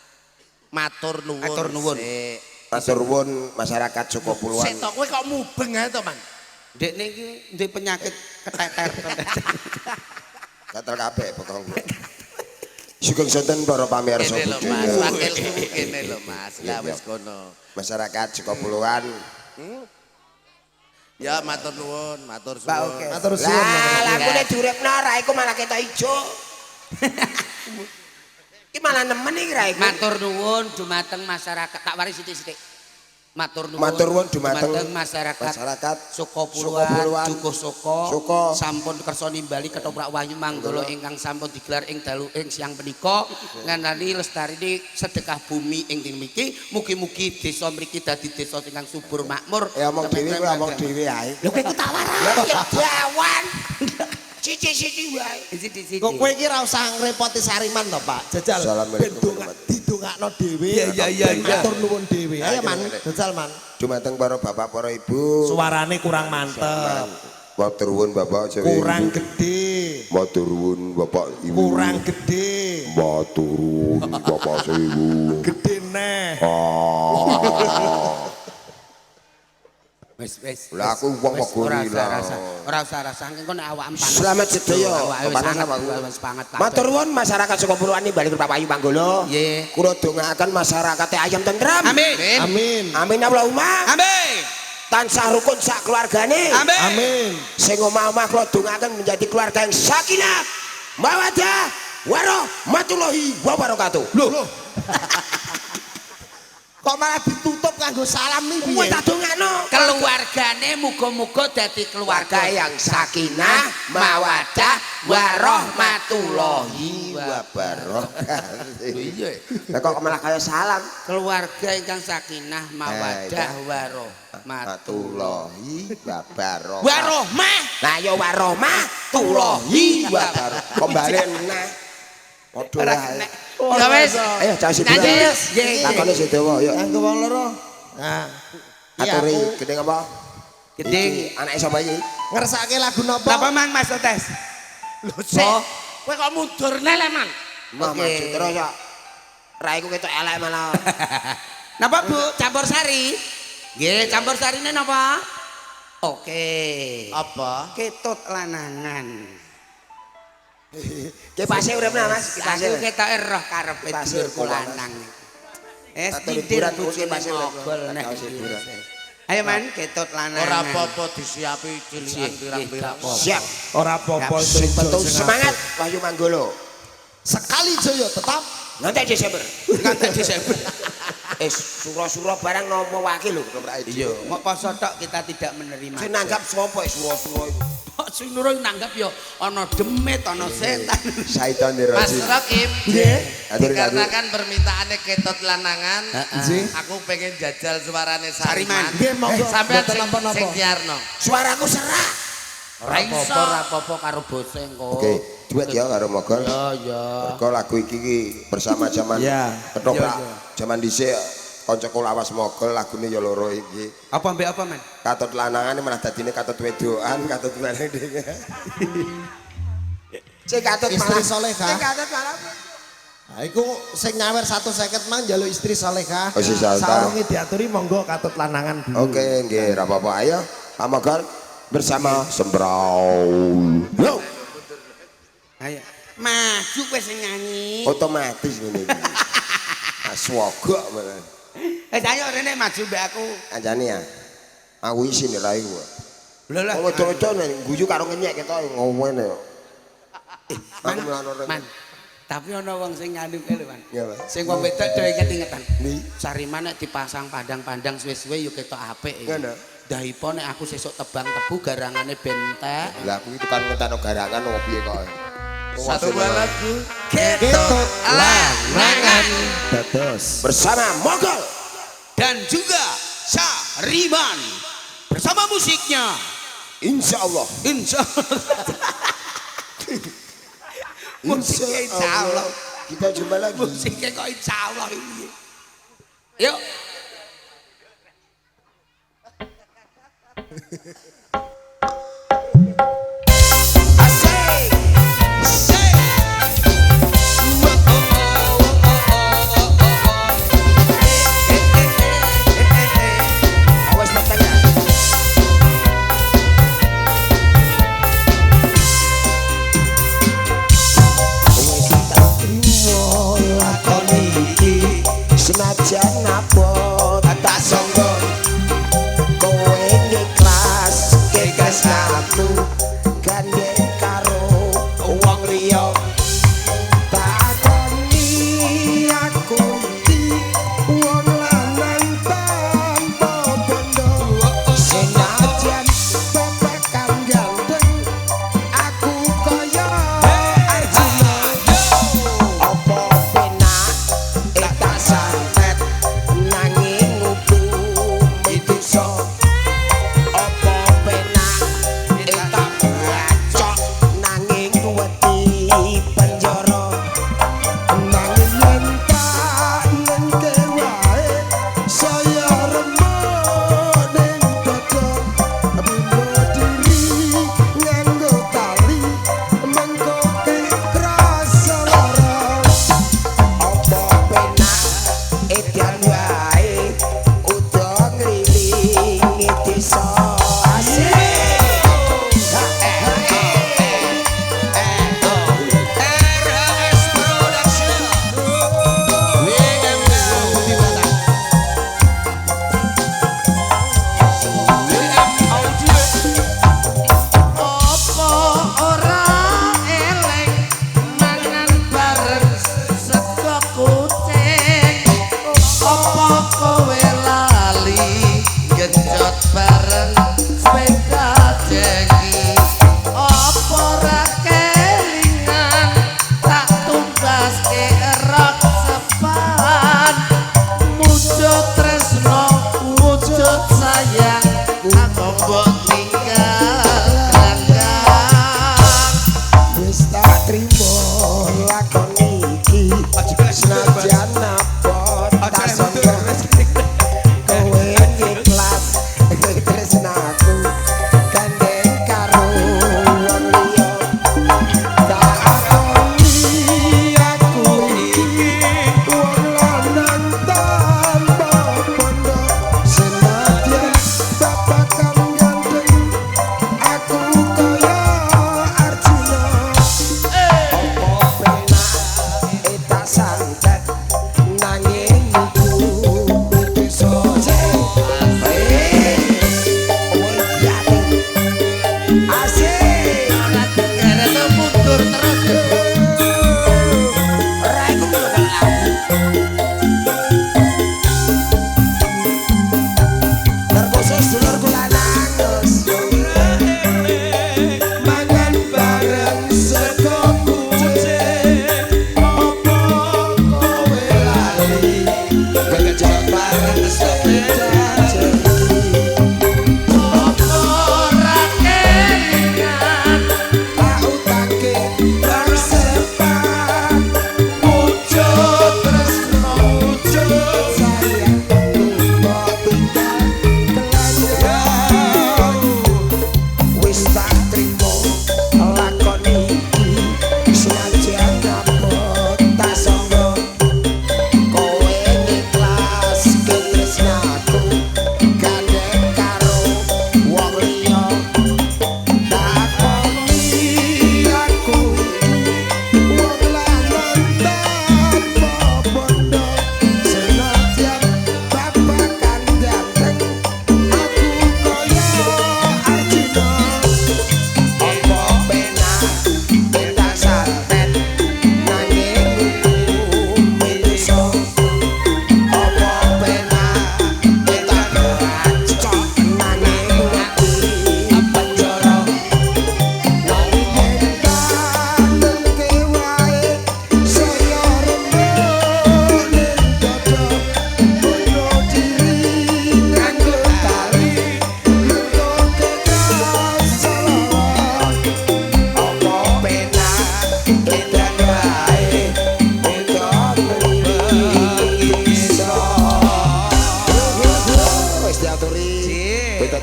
Matur nuwun. Matur nuwun. sik. Matur nuwun masyarakat Jokopuluan. Sik to kowe kok mubeng ae to, Man? Dekne iki ndek penyakit keteter. Gatel kabeh pokokku. Sugeng sonten para pamirsa Kene lho Mas, budaya. wakilku kene lho Mas. Lah Iya, wis iya. kono. Masyarakat Jokopuluan. Ya matur nuwun, matur Pak, suwun. oke. Matur suwun. Lah, lagune diuripno raiku malah ketok ijo. Iki malah nemen iki raiku. Matur nuwun dumateng masyarakat. Tak waris sithik-sithik. Matur nuwun. Matur nuwun dumateng masyarakat Sukopuluan, Dukuh Soko sampun kersa nimbali ketoprak Wahyu Manggala ingkang sampun digelar ing dalu ing siang punika ngenani lestarine sedekah bumi ing mriki. Mugi-mugi desa mriki dadi desa ingkang subur makmur. Ya omong dhewe kowe omong dhewe ae. Lho kowe ku tak warai. Ya dawan. Siji-siji wae. Siji-siji. Kok kowe iki ora usah ngrepoti Sariman to, Pak. Jajal ben didongakno dhewe. Iya. Matur nuwun dhewe. Ayo Man, jajal Man. Dumateng para bapak, para ibu. Suarane kurang mantep. Matur nuwun Bapak Dewi. Kurang gede. Matur nuwun Bapak Ibu. Kurang gede. Matur nuwun Bapak Ibu. Gede neh. Wis wis. Lah aku wong kok gorila. Ora usah rasa engko nek awakmu panas. Selamat sedaya. Panas awakmu wis banget. Matur nuwun masyarakat Sukopuluan bali Bapak Wahyu Manggala. Nggih. Kula dongaaken masyarakate ayem tentrem. Amin. Amin. Amin Allahumma. Amin. Tansah rukun sak keluargane. Amin. Amin. Sing omah-omah kula dongaaken menjadi keluarga yang sakinah, mawaddah, warahmatullahi wabarakatuh. Loh. Kok malah ditutup kanggo salam nih piye? Kowe tak dongakno. Keluargane muga-muga dadi keluarga yang sakinah, mawaddah, warahmatullahi wabarakatuh. Iya. Lah kok malah kaya salam. Keluarga ingkang sakinah, mawaddah, warahmatullahi wabarakatuh. Warohmah. Lah ya warahmatullahi wabarakatuh. Kok balen neh. Padha wae. Ya wis. Ayo cah sing lakone sedawa yo. Kanggo wong loro. Nah. Aturi gedeng apa? Gedeng anake sapa iki? Ngersake lagu napa? Napa Mang Mas Otes? Lho sik. Kowe kok mundur neh le Man. Mah maju terus kok. Raiku ketok elek malah. Napa Bu? Campur sari. Nggih, campur sarine napa? Oke. Apa? Ketut lanangan. Kipase urip nah Mas, kipase. Aku ketoke roh karepe dulurku lanang. Es tindir bojone mogol nek. Ayo Man, ketut lanangan. Ora apa-apa disiapi cilikan pirang-pirang. Siap. Ora apa-apa sing penting semangat Wahyu Manggala. Sekali jaya tetap nganti Desember. Nganti Desember. Sura-sura barang nampa wakil lho ketoprak iki. Iya, mok poso tok kita tidak menerima. Sing nanggap sapa sura-sura iku? Kok sing nurung nanggap ya ana demit, ana setan. Syaiton dirajim. Mas Rokim. Nggih. Dikarenakan permintaannya ketut lanangan, aku pengen jajal suarane Sariman. Nggih, monggo. Sampeyan sing nyiarno. Suaraku serak. Ora apa-apa, ora apa-apa karo bose engko. Oke, duet ya karo Mogol. Ya, ya. Mergo lagu iki ki bersama jaman ketoprak. Jaman dhisik kancaku lawas Mogol lagune ya loro iki. Apa ambek apa, Man? Katut lanangan malah dadine katut wedokan, katut bareng dhewe. Sing katut istri solehah. Sing katut malah. Nah, iku sing nyawer 150 mang njaluk istri solehah. Oh, si Saurunge diaturi monggo katut lanangan dulu. Oke, nggih, ora apa-apa. Ayo, Pak Mogol bersama Sembraul. Yo. Ayo, maju kowe sing nyanyi. Otomatis ngene iki. Aswogok malah. Wis ayo rene maju mbek aku. Kancane ya. Aku isin ra iku. Lho lah. Wong wedok-wedok nek guyu karo ngenyek ketok ngomongene kok. Aku Man. Tapi ana wong sing ngandhuke lho, Man. Iya, Mas. Sing wong wedok do inget-ingetan. Ndi? Sariman nek dipasang pandang-pandang suwe-suwe yo ketok apik. Ngono. Dahipo nek aku sesuk tebang tebu garangane bentek. Lah aku iki tukang ngentekno garangan opo piye kok. Satu buah lagu Ketut lanangan dados bersama Mogol dan juga Sariman bersama musiknya. Insya Allah. Insya Allah. Musiknya insya Allah. Kita jumpa lagi. Musiknya kok insya Allah ini. Yuk. Asik. Asik. Awas peteng ya. Wis tak trimo lakon iki senajan abot tak sangka kowe ikhlas kekasihku gandeng karo wong liya takoni aku iki wong lanang tanpa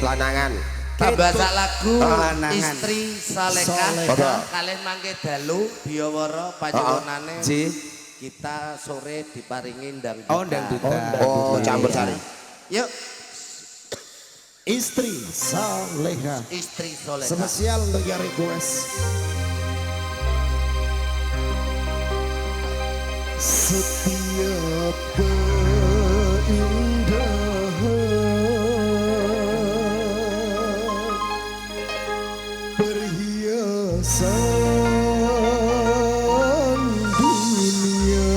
Lanangan. Tambah sak lagu Lanangan. Istri Salehah kalih mangke dalu biyawara panjenengane. Kita sore diparingi ndang duta. Oh, ndang duta. Oh, campur sari. Yuk. Istri Salehah. Istri Salehah. Spesial untuk yang request. Setiap keindahan perhiasan dunia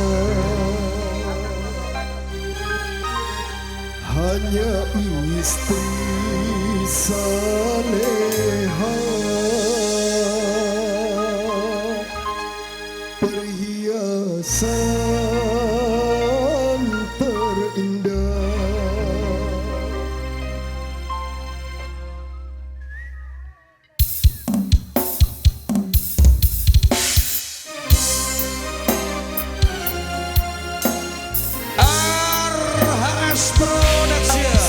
hanya istri salehah perhiasan terindah. RHS Production.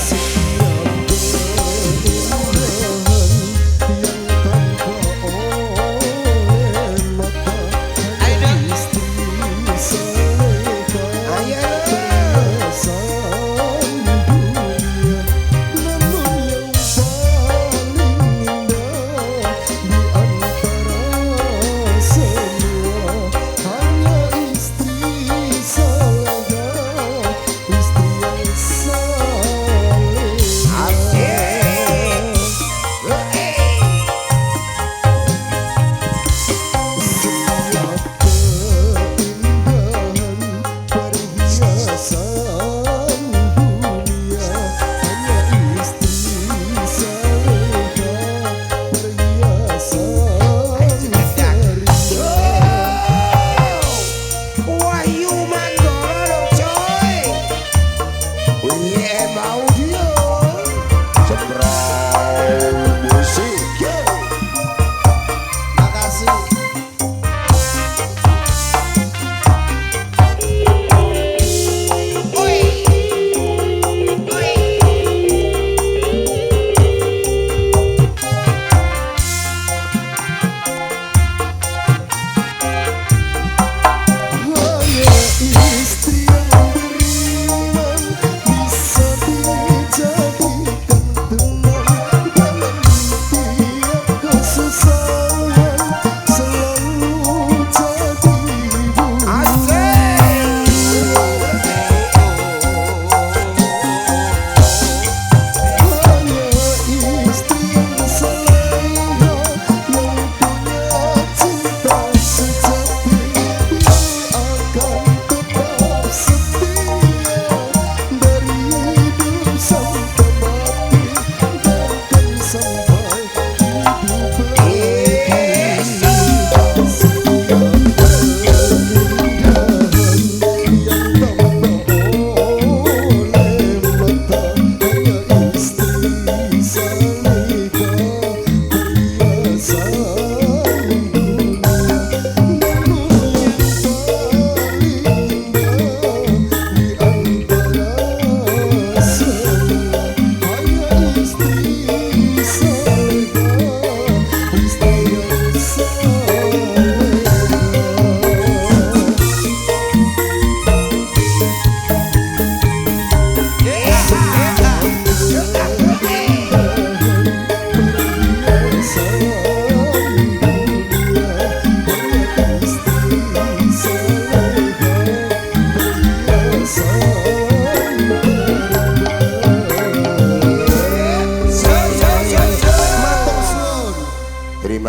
Istri yang beriman bisa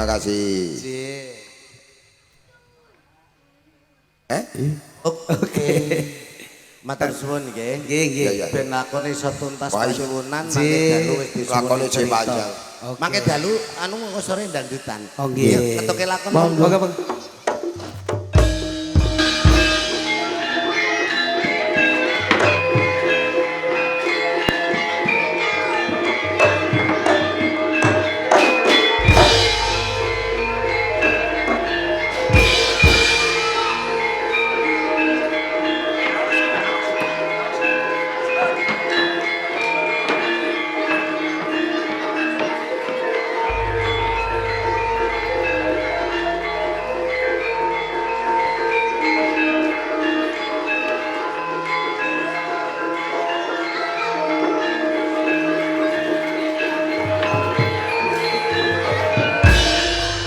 Terima kasih. Oke. Matur suwun nggih. Nggih, nggih. Ya, ya. Ben lakone iso tuntas Wah, iya. panyuwunan mangke dalu wis disuwun. Lakone jek panjang. Oke. Mangke dalu anu mengko sore dangdutan. Oh, nggih. Ketoke lakon. Monggo, monggo.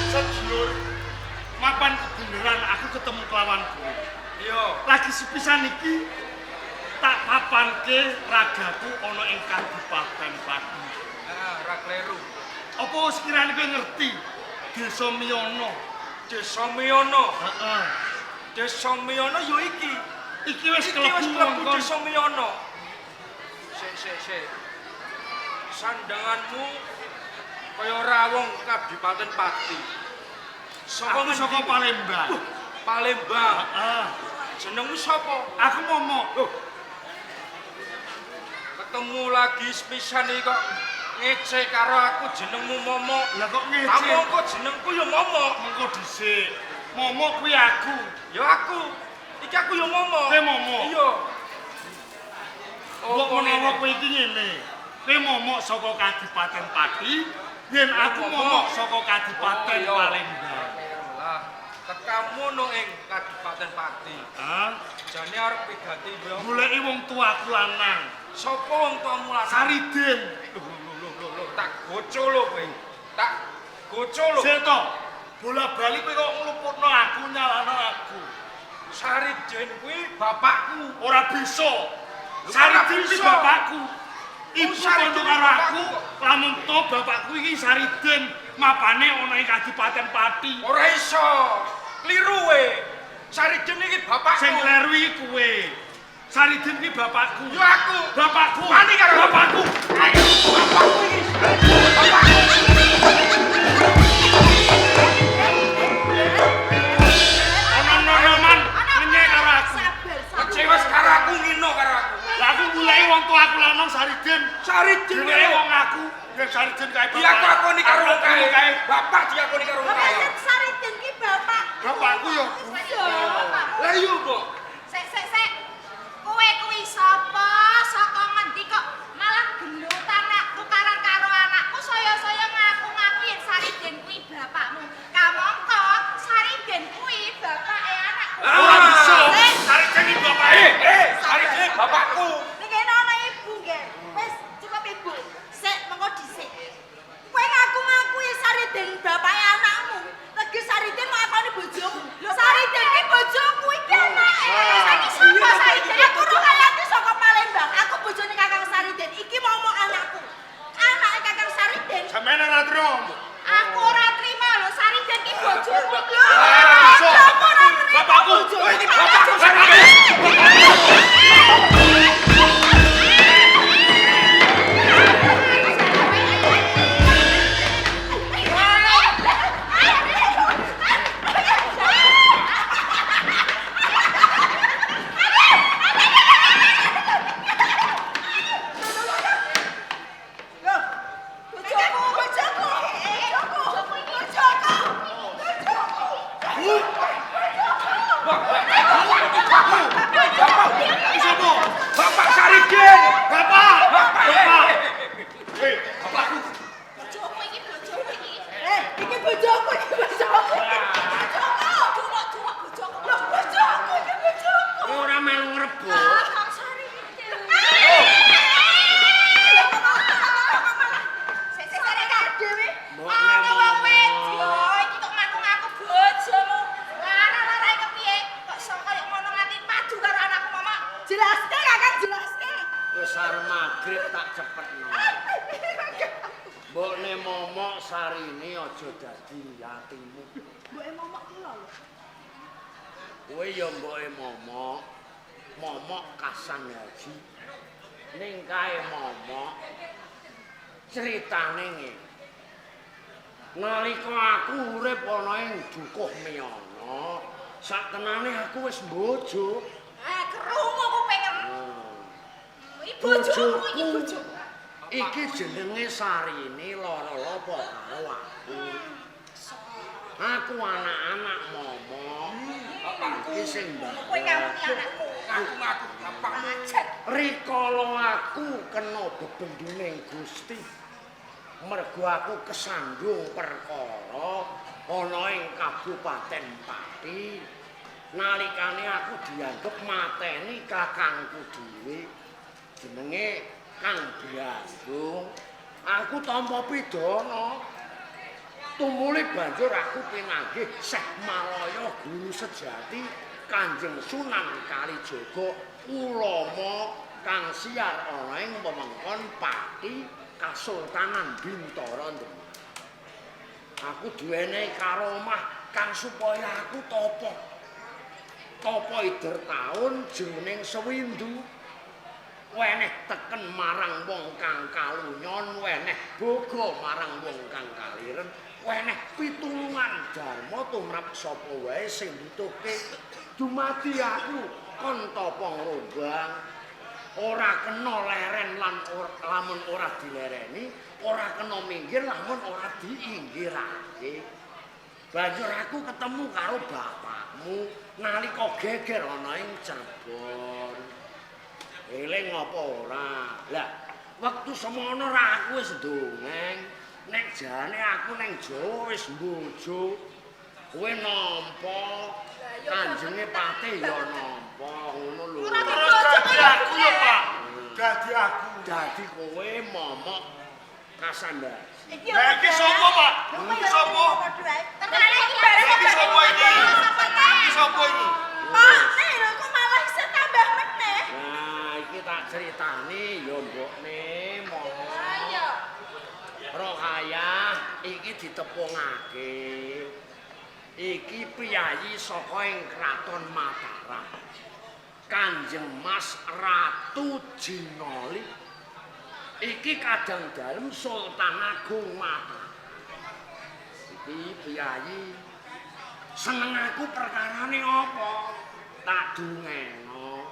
Sejur mapan kebenaran aku ketemu kelawan kowe. Iya. Lagi sepisan iki tak papanke ragaku ana ing Kabupaten Pati. Ah, ora kleru. Apa sekiranya kowe ngerti Desa Miyono? Desa Miyono. Heeh. Desa Miyono ya iki. Iki wis Iki wis klebu klebu wongkon. Desa Miyono. Sik sik sik. Sandanganmu kaya ora wong Kabupaten Pati. Saka Aku saka Palembang. Palembang. Heeh. Jenengmu sapa? Aku momok. Loh. Ketemu lagi sepisan iki kok ngece karo aku jenengmu Momo. Lah kok ngece? Kamu kok jenengku ya Momo. Mengko dhisik. Momok kuwi aku. Ya aku. Iki aku ya Momo. Kowe Momo? Iya. Mbok menawa kowe iki ngene. Kowe momok saka Kabupaten Pati, yen aku momok saka Kabupaten Oh, iya. Palembang. Lah, tekamu no ing Kabupaten Pati. Hah? Jane arep pigati yo. Goleki wong tuaku lanang. Sapa wong tuamu lanang? Saridin. Lho lho lho lho, tak goco lho kowe. Tak goco lho. Sik to. Bola-bali kowe kok ngluputno aku nyalano aku. Saridin kuwi bapakku. Ora bisa. Lho, Saridin ora kuwi bisa. bapakku. Ibu Saridin kondo karo aku, bapakku. lamun to bapakku iki Saridin mapane ana ing Kabupaten Pati. Ora iso. Kliru kowe. Saridin iki bapakku. Sing kleru iki kowe. Saridin iki bapakku. Yo aku. Bapakku. Wani karo aku. Bapakku. Ayo, bapakku iki. Bapakku. Ana nonoman ngenyek karo aku. Sabar, sabar. Kecewa karo aku ngino karo aku. Lah aku goleki wong tuaku lanang Saridin. Saridin Dheweke wong aku, yen Saridin kae Iya aku akoni karo wong Aku kae. Bapak diakoni karo wong Bapak kae. yen Saridin ki bapak. Bapakku ya. Iya, bapakmu. Lah iya, Mbok. Sik sik sik. Kowe kuwi sapa? Saka ngendi kok malah gelut anakku tukaran karo anakku saya-saya ngaku-ngaku yen Saridin kuwi bapakmu. Kamangka Saridin kuwi bapake anakku. Ora bisa. Sik. Saridin iki bapake. Eh, Saridin bapakku. Ning kene ana ibu nggih. Wis cukup ibu. Sik mengko dhisik. Kowe ngaku-ngaku yen Saridin bapake anakmu. Legi Saridin mau akoni bojomu. Saridin ki bojoku iki anake. Saiki sapa Saridin? Aku Rukayati saka Palembang. Aku bojone Kakang Saridin. Iki momok anakku. Anake Kakang Saridin. Sampeyan ora trimo. Aku ora trima lho Saridin ki bojoku lho. Bisa. Aku ora trima. Bapakku. bojomu. Oh, iki bapakku Saridin. Bojoku, bojoku, bojoku, bojoku, Iki sapa? Bapak Saridin. Bapak. Bapak. Bapak. Eh, bapakku. bojoku iki, bojoku iki. Eh, iki bojoku, iki bojoku. Bojoku, duwak-duwak bojoku. Lho, bojoku iki bojoku. Ora melu ngrebut. Ah, Kang Saridin. Sik, sik, sik, Kak Dewi. Ana wong wedok iki kok ngaku-ngaku bojomu. Lara-larae kepiye? Kok iso koyo ngono nganti padu karo anakku, Mama? Jelaske, Kakang, jelaske. Wis arep magrib tak cepetno. Mbokne momok Sarine aja dadi atimu. Mboke momok kula lho. Kowe ya mboke momok. Momok Kasan Haji. Ning kae momok critane ngene. Nalika aku urip ana ing Dukuh Miyana, saktenane aku wis mbojo. Ah, krungu kupingem. Iki bojoku iki bojoku. Iki jenenge Sarine lara lapa karo aku. Aku anak-anak momok. Iki sing Kowe ngamuk anakku. Ngaku-ngaku bapakmu. Rikala aku kena bebendune Gusti. Mergo aku kesandung perkara ana ing Kabupaten Pati. Nalikane aku dianggep mateni kakangku dhewe. Jenenge Kang Brandung. Aku tampa pidana. Tumuli banjur aku pinanggih Syekh Malaya guru sejati Kanjeng Sunan Kalijaga ulama kang siar ana ing wewengkon Pati Kasultanan Bintara Demak. Aku duwene karomah kang supaya aku tapa. Tapa ider taun jroning sewindu. Weneh teken marang wong kang kalunyon, weneh boga marang wong kang kaliren, weneh pitulungan dharma tumrap sapa wae sing butuhke. Dumadi aku kon tapa ngrombang, ora kena leren lan lamun ora dilereni, ora kena minggir lamun ora diinggirake. Banjur aku ketemu karo bapakmu nalika geger ana ing Cirebon. Eling apa ora? Lah, wektu semono ra aku wis ndongeng. Nek jane aku neng Jawa wis mbojo. Kowe nampa, kanjenge Patih ya nampa, ngono lho. Terus dadi aku ya, Pak. Dadi aku. Dadi kowe momok Kasandaji. Lah iki sapa, Pak? Iki sapa? Tenane iki bareng Iki sapa iki? Iki sapa iki? Pak, nek lho kok malah isih tambah meneh. Nah, iki tak critani ya mbokne momok. Rohayah iki ditepungake. Iki piyayi saka ing Kraton Mataram. Kanjeng Mas Ratu Jinoli. Iki kadang dalem Sultan Agung Mataram. Iki piyayi seneng aku perkarane apa? Tak dungeno.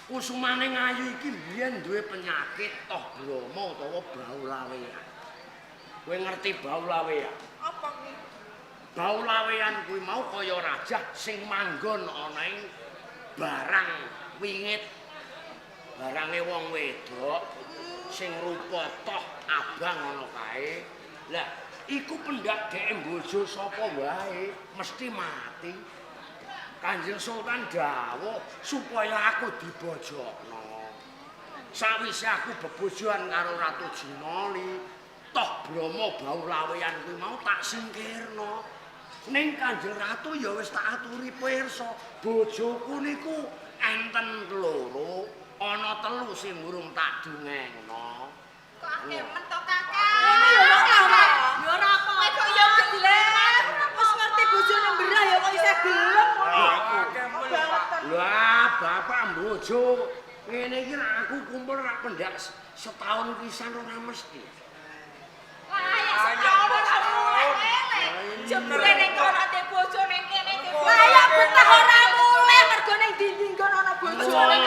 Kusumane Ayu iki biyen duwe penyakit toh brama utawa bau lawean. Kowe ngerti bau lawean? Apa kuwi? Bau lawean kuwi mau kaya rajah sing manggon ana ing barang wingit. Barange wong wedok sing rupa toh abang ana kae. Lah, iku pendak dhek bojo sapa wae mesti mati. Kanjeng Sultan dawuh supaya aku dibojokno. Sawise aku bebojoan karo Ratu Jinoli, toh brama bau lawean kuwi mau tak singkirno. Ning Kanjeng Ratu ya wis tak aturi pirsa, bojoku niku enten loro, ana telu sing urung tak dungengno. Kok akeh men to, Kakak? Ngono ya ora. Ya ora apa. Kowe kok ya gelem. Wis ngerti bojone mberah ya kok isih gelem ngono. Lah, bapak bojo ngene iki rak aku kumpul rak pendak setahun pisan ora mesti. Lah ya setahun ora mulih. Jebule ning kono ndek bojo ning kene ndek bojo. Lah ya betah ora mulih mergo ning ndi-ndi nggon ana bojone.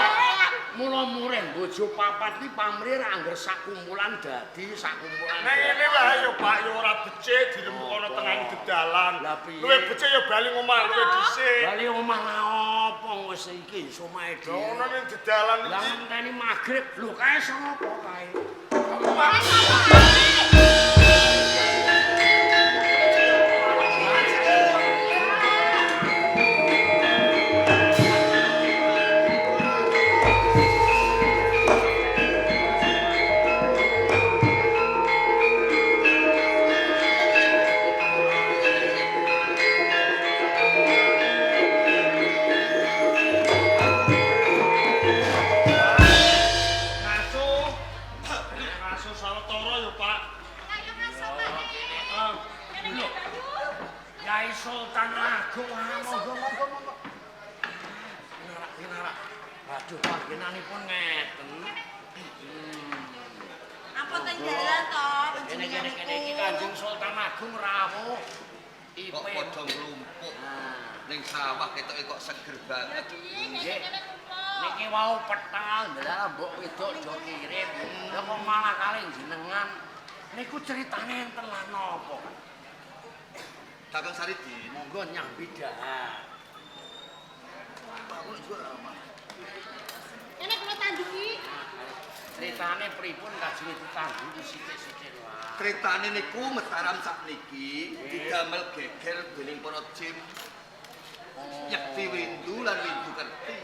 Mula murih bojo papat iki pamrih ra angger sak kumpulan dadi sak kumpulan. Nek ngene wae ya Pak, ya ora becik dirembuk ana tengah dedalan. Luwih becik ya bali omah luwih dhisik. Bali omah lha apa wis iki omahe dhewe. Lah ono ning dedalan iki. Lah ngenteni magrib lho kae sapa kae? Ngaso sawetara ya Pak. Kahananipun ngeten. Ampun teng dalan to Kene panjenengan kene kene iki niku. Kanjeng Sultan Agung rawuh. Kok padha nglumpuk ning sawah ketoke kok seger Ya banget. di kene kumpul. Niki wau petal ndelok mbok wedok do kirim. Lah kok malah kalih jenengan. Niku ceritane enten lan napa? Kakang Saridin, Monggo nyambi dahar. Kene kula tanduki. Ceritane pripun kajenge ditangguhi sithik-sithik lah. Critane niku Mataram sakniki didamel geger dening para jim. Yekti Windu lan Windu Kerti.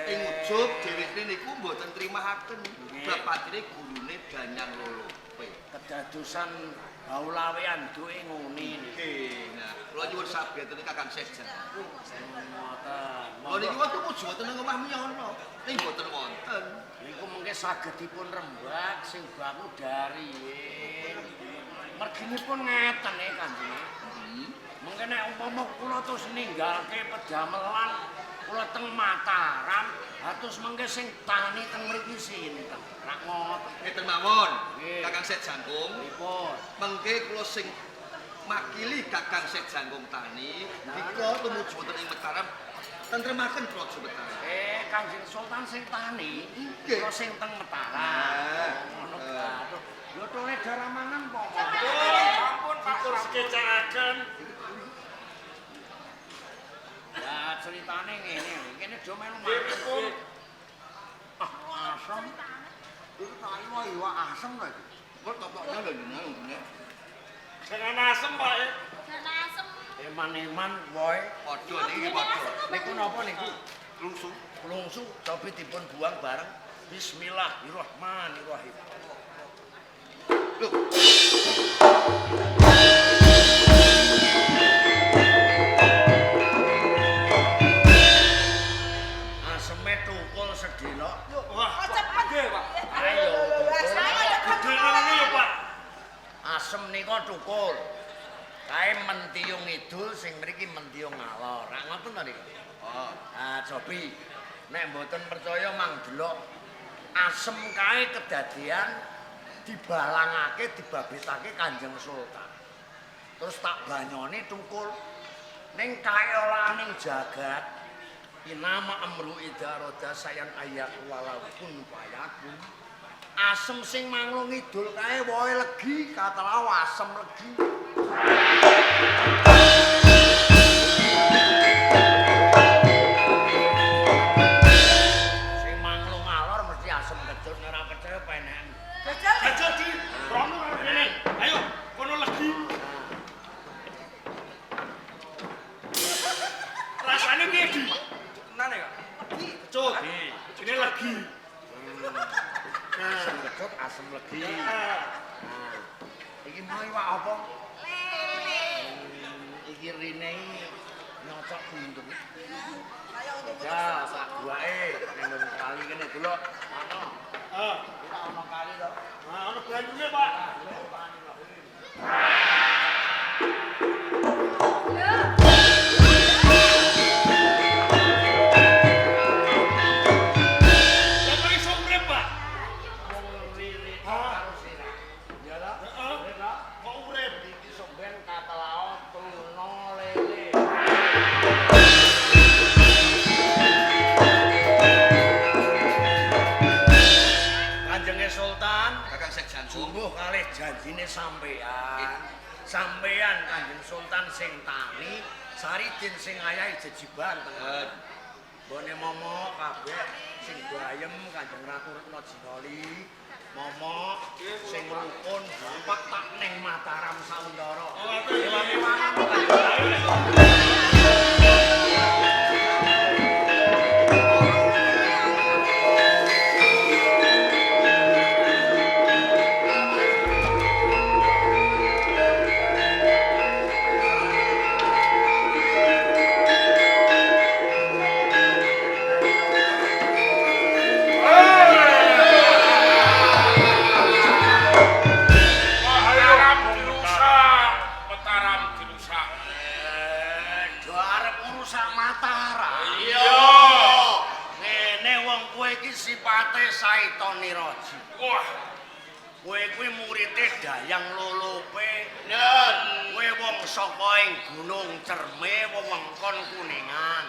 Ing ujug dheweke niku mboten trimahaken. Bapatine gurune Danyang Lolope. Kedadosan baulawean duwe ngene niki. Nggih, nah, kula nyuwun sabiyatune Kakang Sejan. Ngoten. Lho niki wonten muju wonten ing omah miyana. Ning mboten wonten. Niku mengke saged dipun rembag sing baku dari. Merginipun ngeten e Kanjeng. Mengke nek umpama kula terus ninggalke pedamelan kula teng Mataram, atus mengke sing tani teng mriki sinten? Rak ngoten. Ngeten mawon, Nggih. Kakang Syekh Jangkung. Pripun? Mengke kula sing makili Kakang Syekh Jangkung tani, dika tumuju wonten ing Mataram tentremaken Praja Mataram. Kanjeng Sultan sing tani, Nggih. kula sing teng Mataram. Nah, Ngono gaduh. Yo tole darah mangan po. Sampun Pak dipun sekecakaken. Ya ceritane ngene, kene do melu mangan. Ah, asem. Iki tak iwak asem lho iki. Kok topoknya lho jenengan ngene. Jangan asem, Pak. Jangan asem. Eman-eman woe. Padha niki padha. Niku napa niku? Klungsu. Klungsu cobi dipun buang bareng. Bismillahirrahmanirrahim. Lho, Aseme tukul sedelok. Wah, Oh, cepet. gede, Pak. Ayo. Gede ngene lho, Pak. Asem nika tukul. Kae mentiyung ngidul sing mriki mentiyung ngalor. Ra ngoten to niku? Oh. Ah, cobi nek mboten percaya mang delok asem kae kedadian dibalangake dibabitake Kanjeng Sultan. Terus tak banyoni tukul ning kae olaning jagat inama amru idaroda sayan ayak walaupun payakun. Asem sing manglung ngidul kae wohe legi katelawa asem legi. Sing manglung alor mesti asem kecut nek ora percaya peneken. Jajal. Aja di rono karo kene. Ayo, kono legi. Rasane piye, Di? Tenan ya, Kak? Kecut. Jenenge legi. Asem kecut, asem legi. Nah, iki mau iwak apa? Lele. Iki rine iki nyocok untung. Kaya untung Ya, sak guake ning nggon kali kene delok. Ana. Ah, Ora ana kali to. nah, ono banyune, Pak. Lah kok iso urip, Pak? Wong rine karo sirah. Ya ta? Heeh. Kok urip? Iki somben katelao tuna lele. Kanjenge Sultan Kakang Syekh Jangkung. sungguh kalih janjine sampean. Sampean Kanjeng Sultan sing tani, Saridin sing ayahi jejiban teng. Mbone momok kabeh sing bayem Kanjeng Ratu Retna Jinoli. Momok sing rukun bapak tak ning Mataram sauntara. Ewan-ewan Mataram dirusak, Mataram dirusak. Do arep Sipate Saitoni Raji. Wah. Kowe kuwi murite Dayang Lolope. Nen, kowe wong saka ing Gunung Cerme wewengkon Kuningan.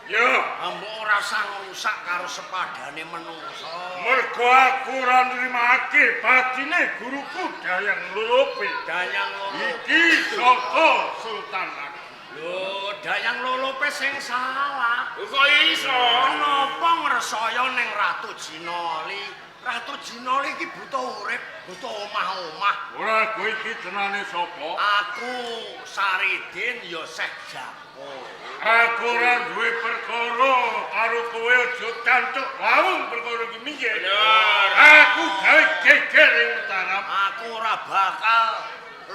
Ya, Mbok ora usah ngrusak karo sepadane menungsa. Mergo aku ora nrimake batine guruku Dayang Lolope. Dayang Lolope. Iki saka Sultan Agung. Lho, Dayang Lolope sing salah. Kok iso? Kenapa ngresaya ning Ratu Jinoli? Ratu Jinoli iki buta urip, buta omah-omah. Ora kowe iki tenane sapa? Aku Saridin ya Seh Jangko. Aku ora duwe perkara karo kowe, aja cancuk lawung perkara iki minggir. Aku gawe geger ing Mataram. Aku ora bakal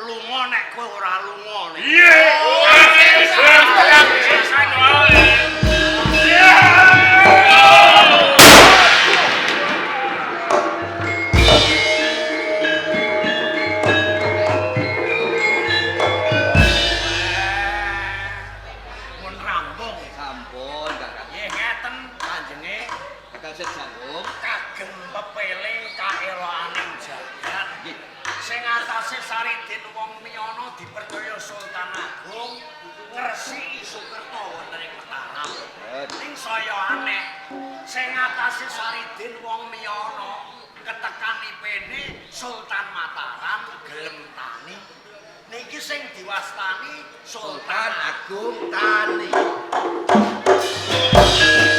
lunga nek kowe ora lunga nek. Iya. Mun rambung. Sampun, Kakang. Nggih ngeten panjenge Kakang Seh Jangkung. Kagem pepeling kaeloaning jagat. Nggih. Sing atase Saridin wong miyana dipercaya Sultan Agung ngresiki Sukerta wonten ing Mataram. Ning saya aneh, sing atase Saridin wong miyana ketekan ipene Sultan Mataram gelem tani. Niki sing diwastani Sultan Sultan Agung Tani. Agung.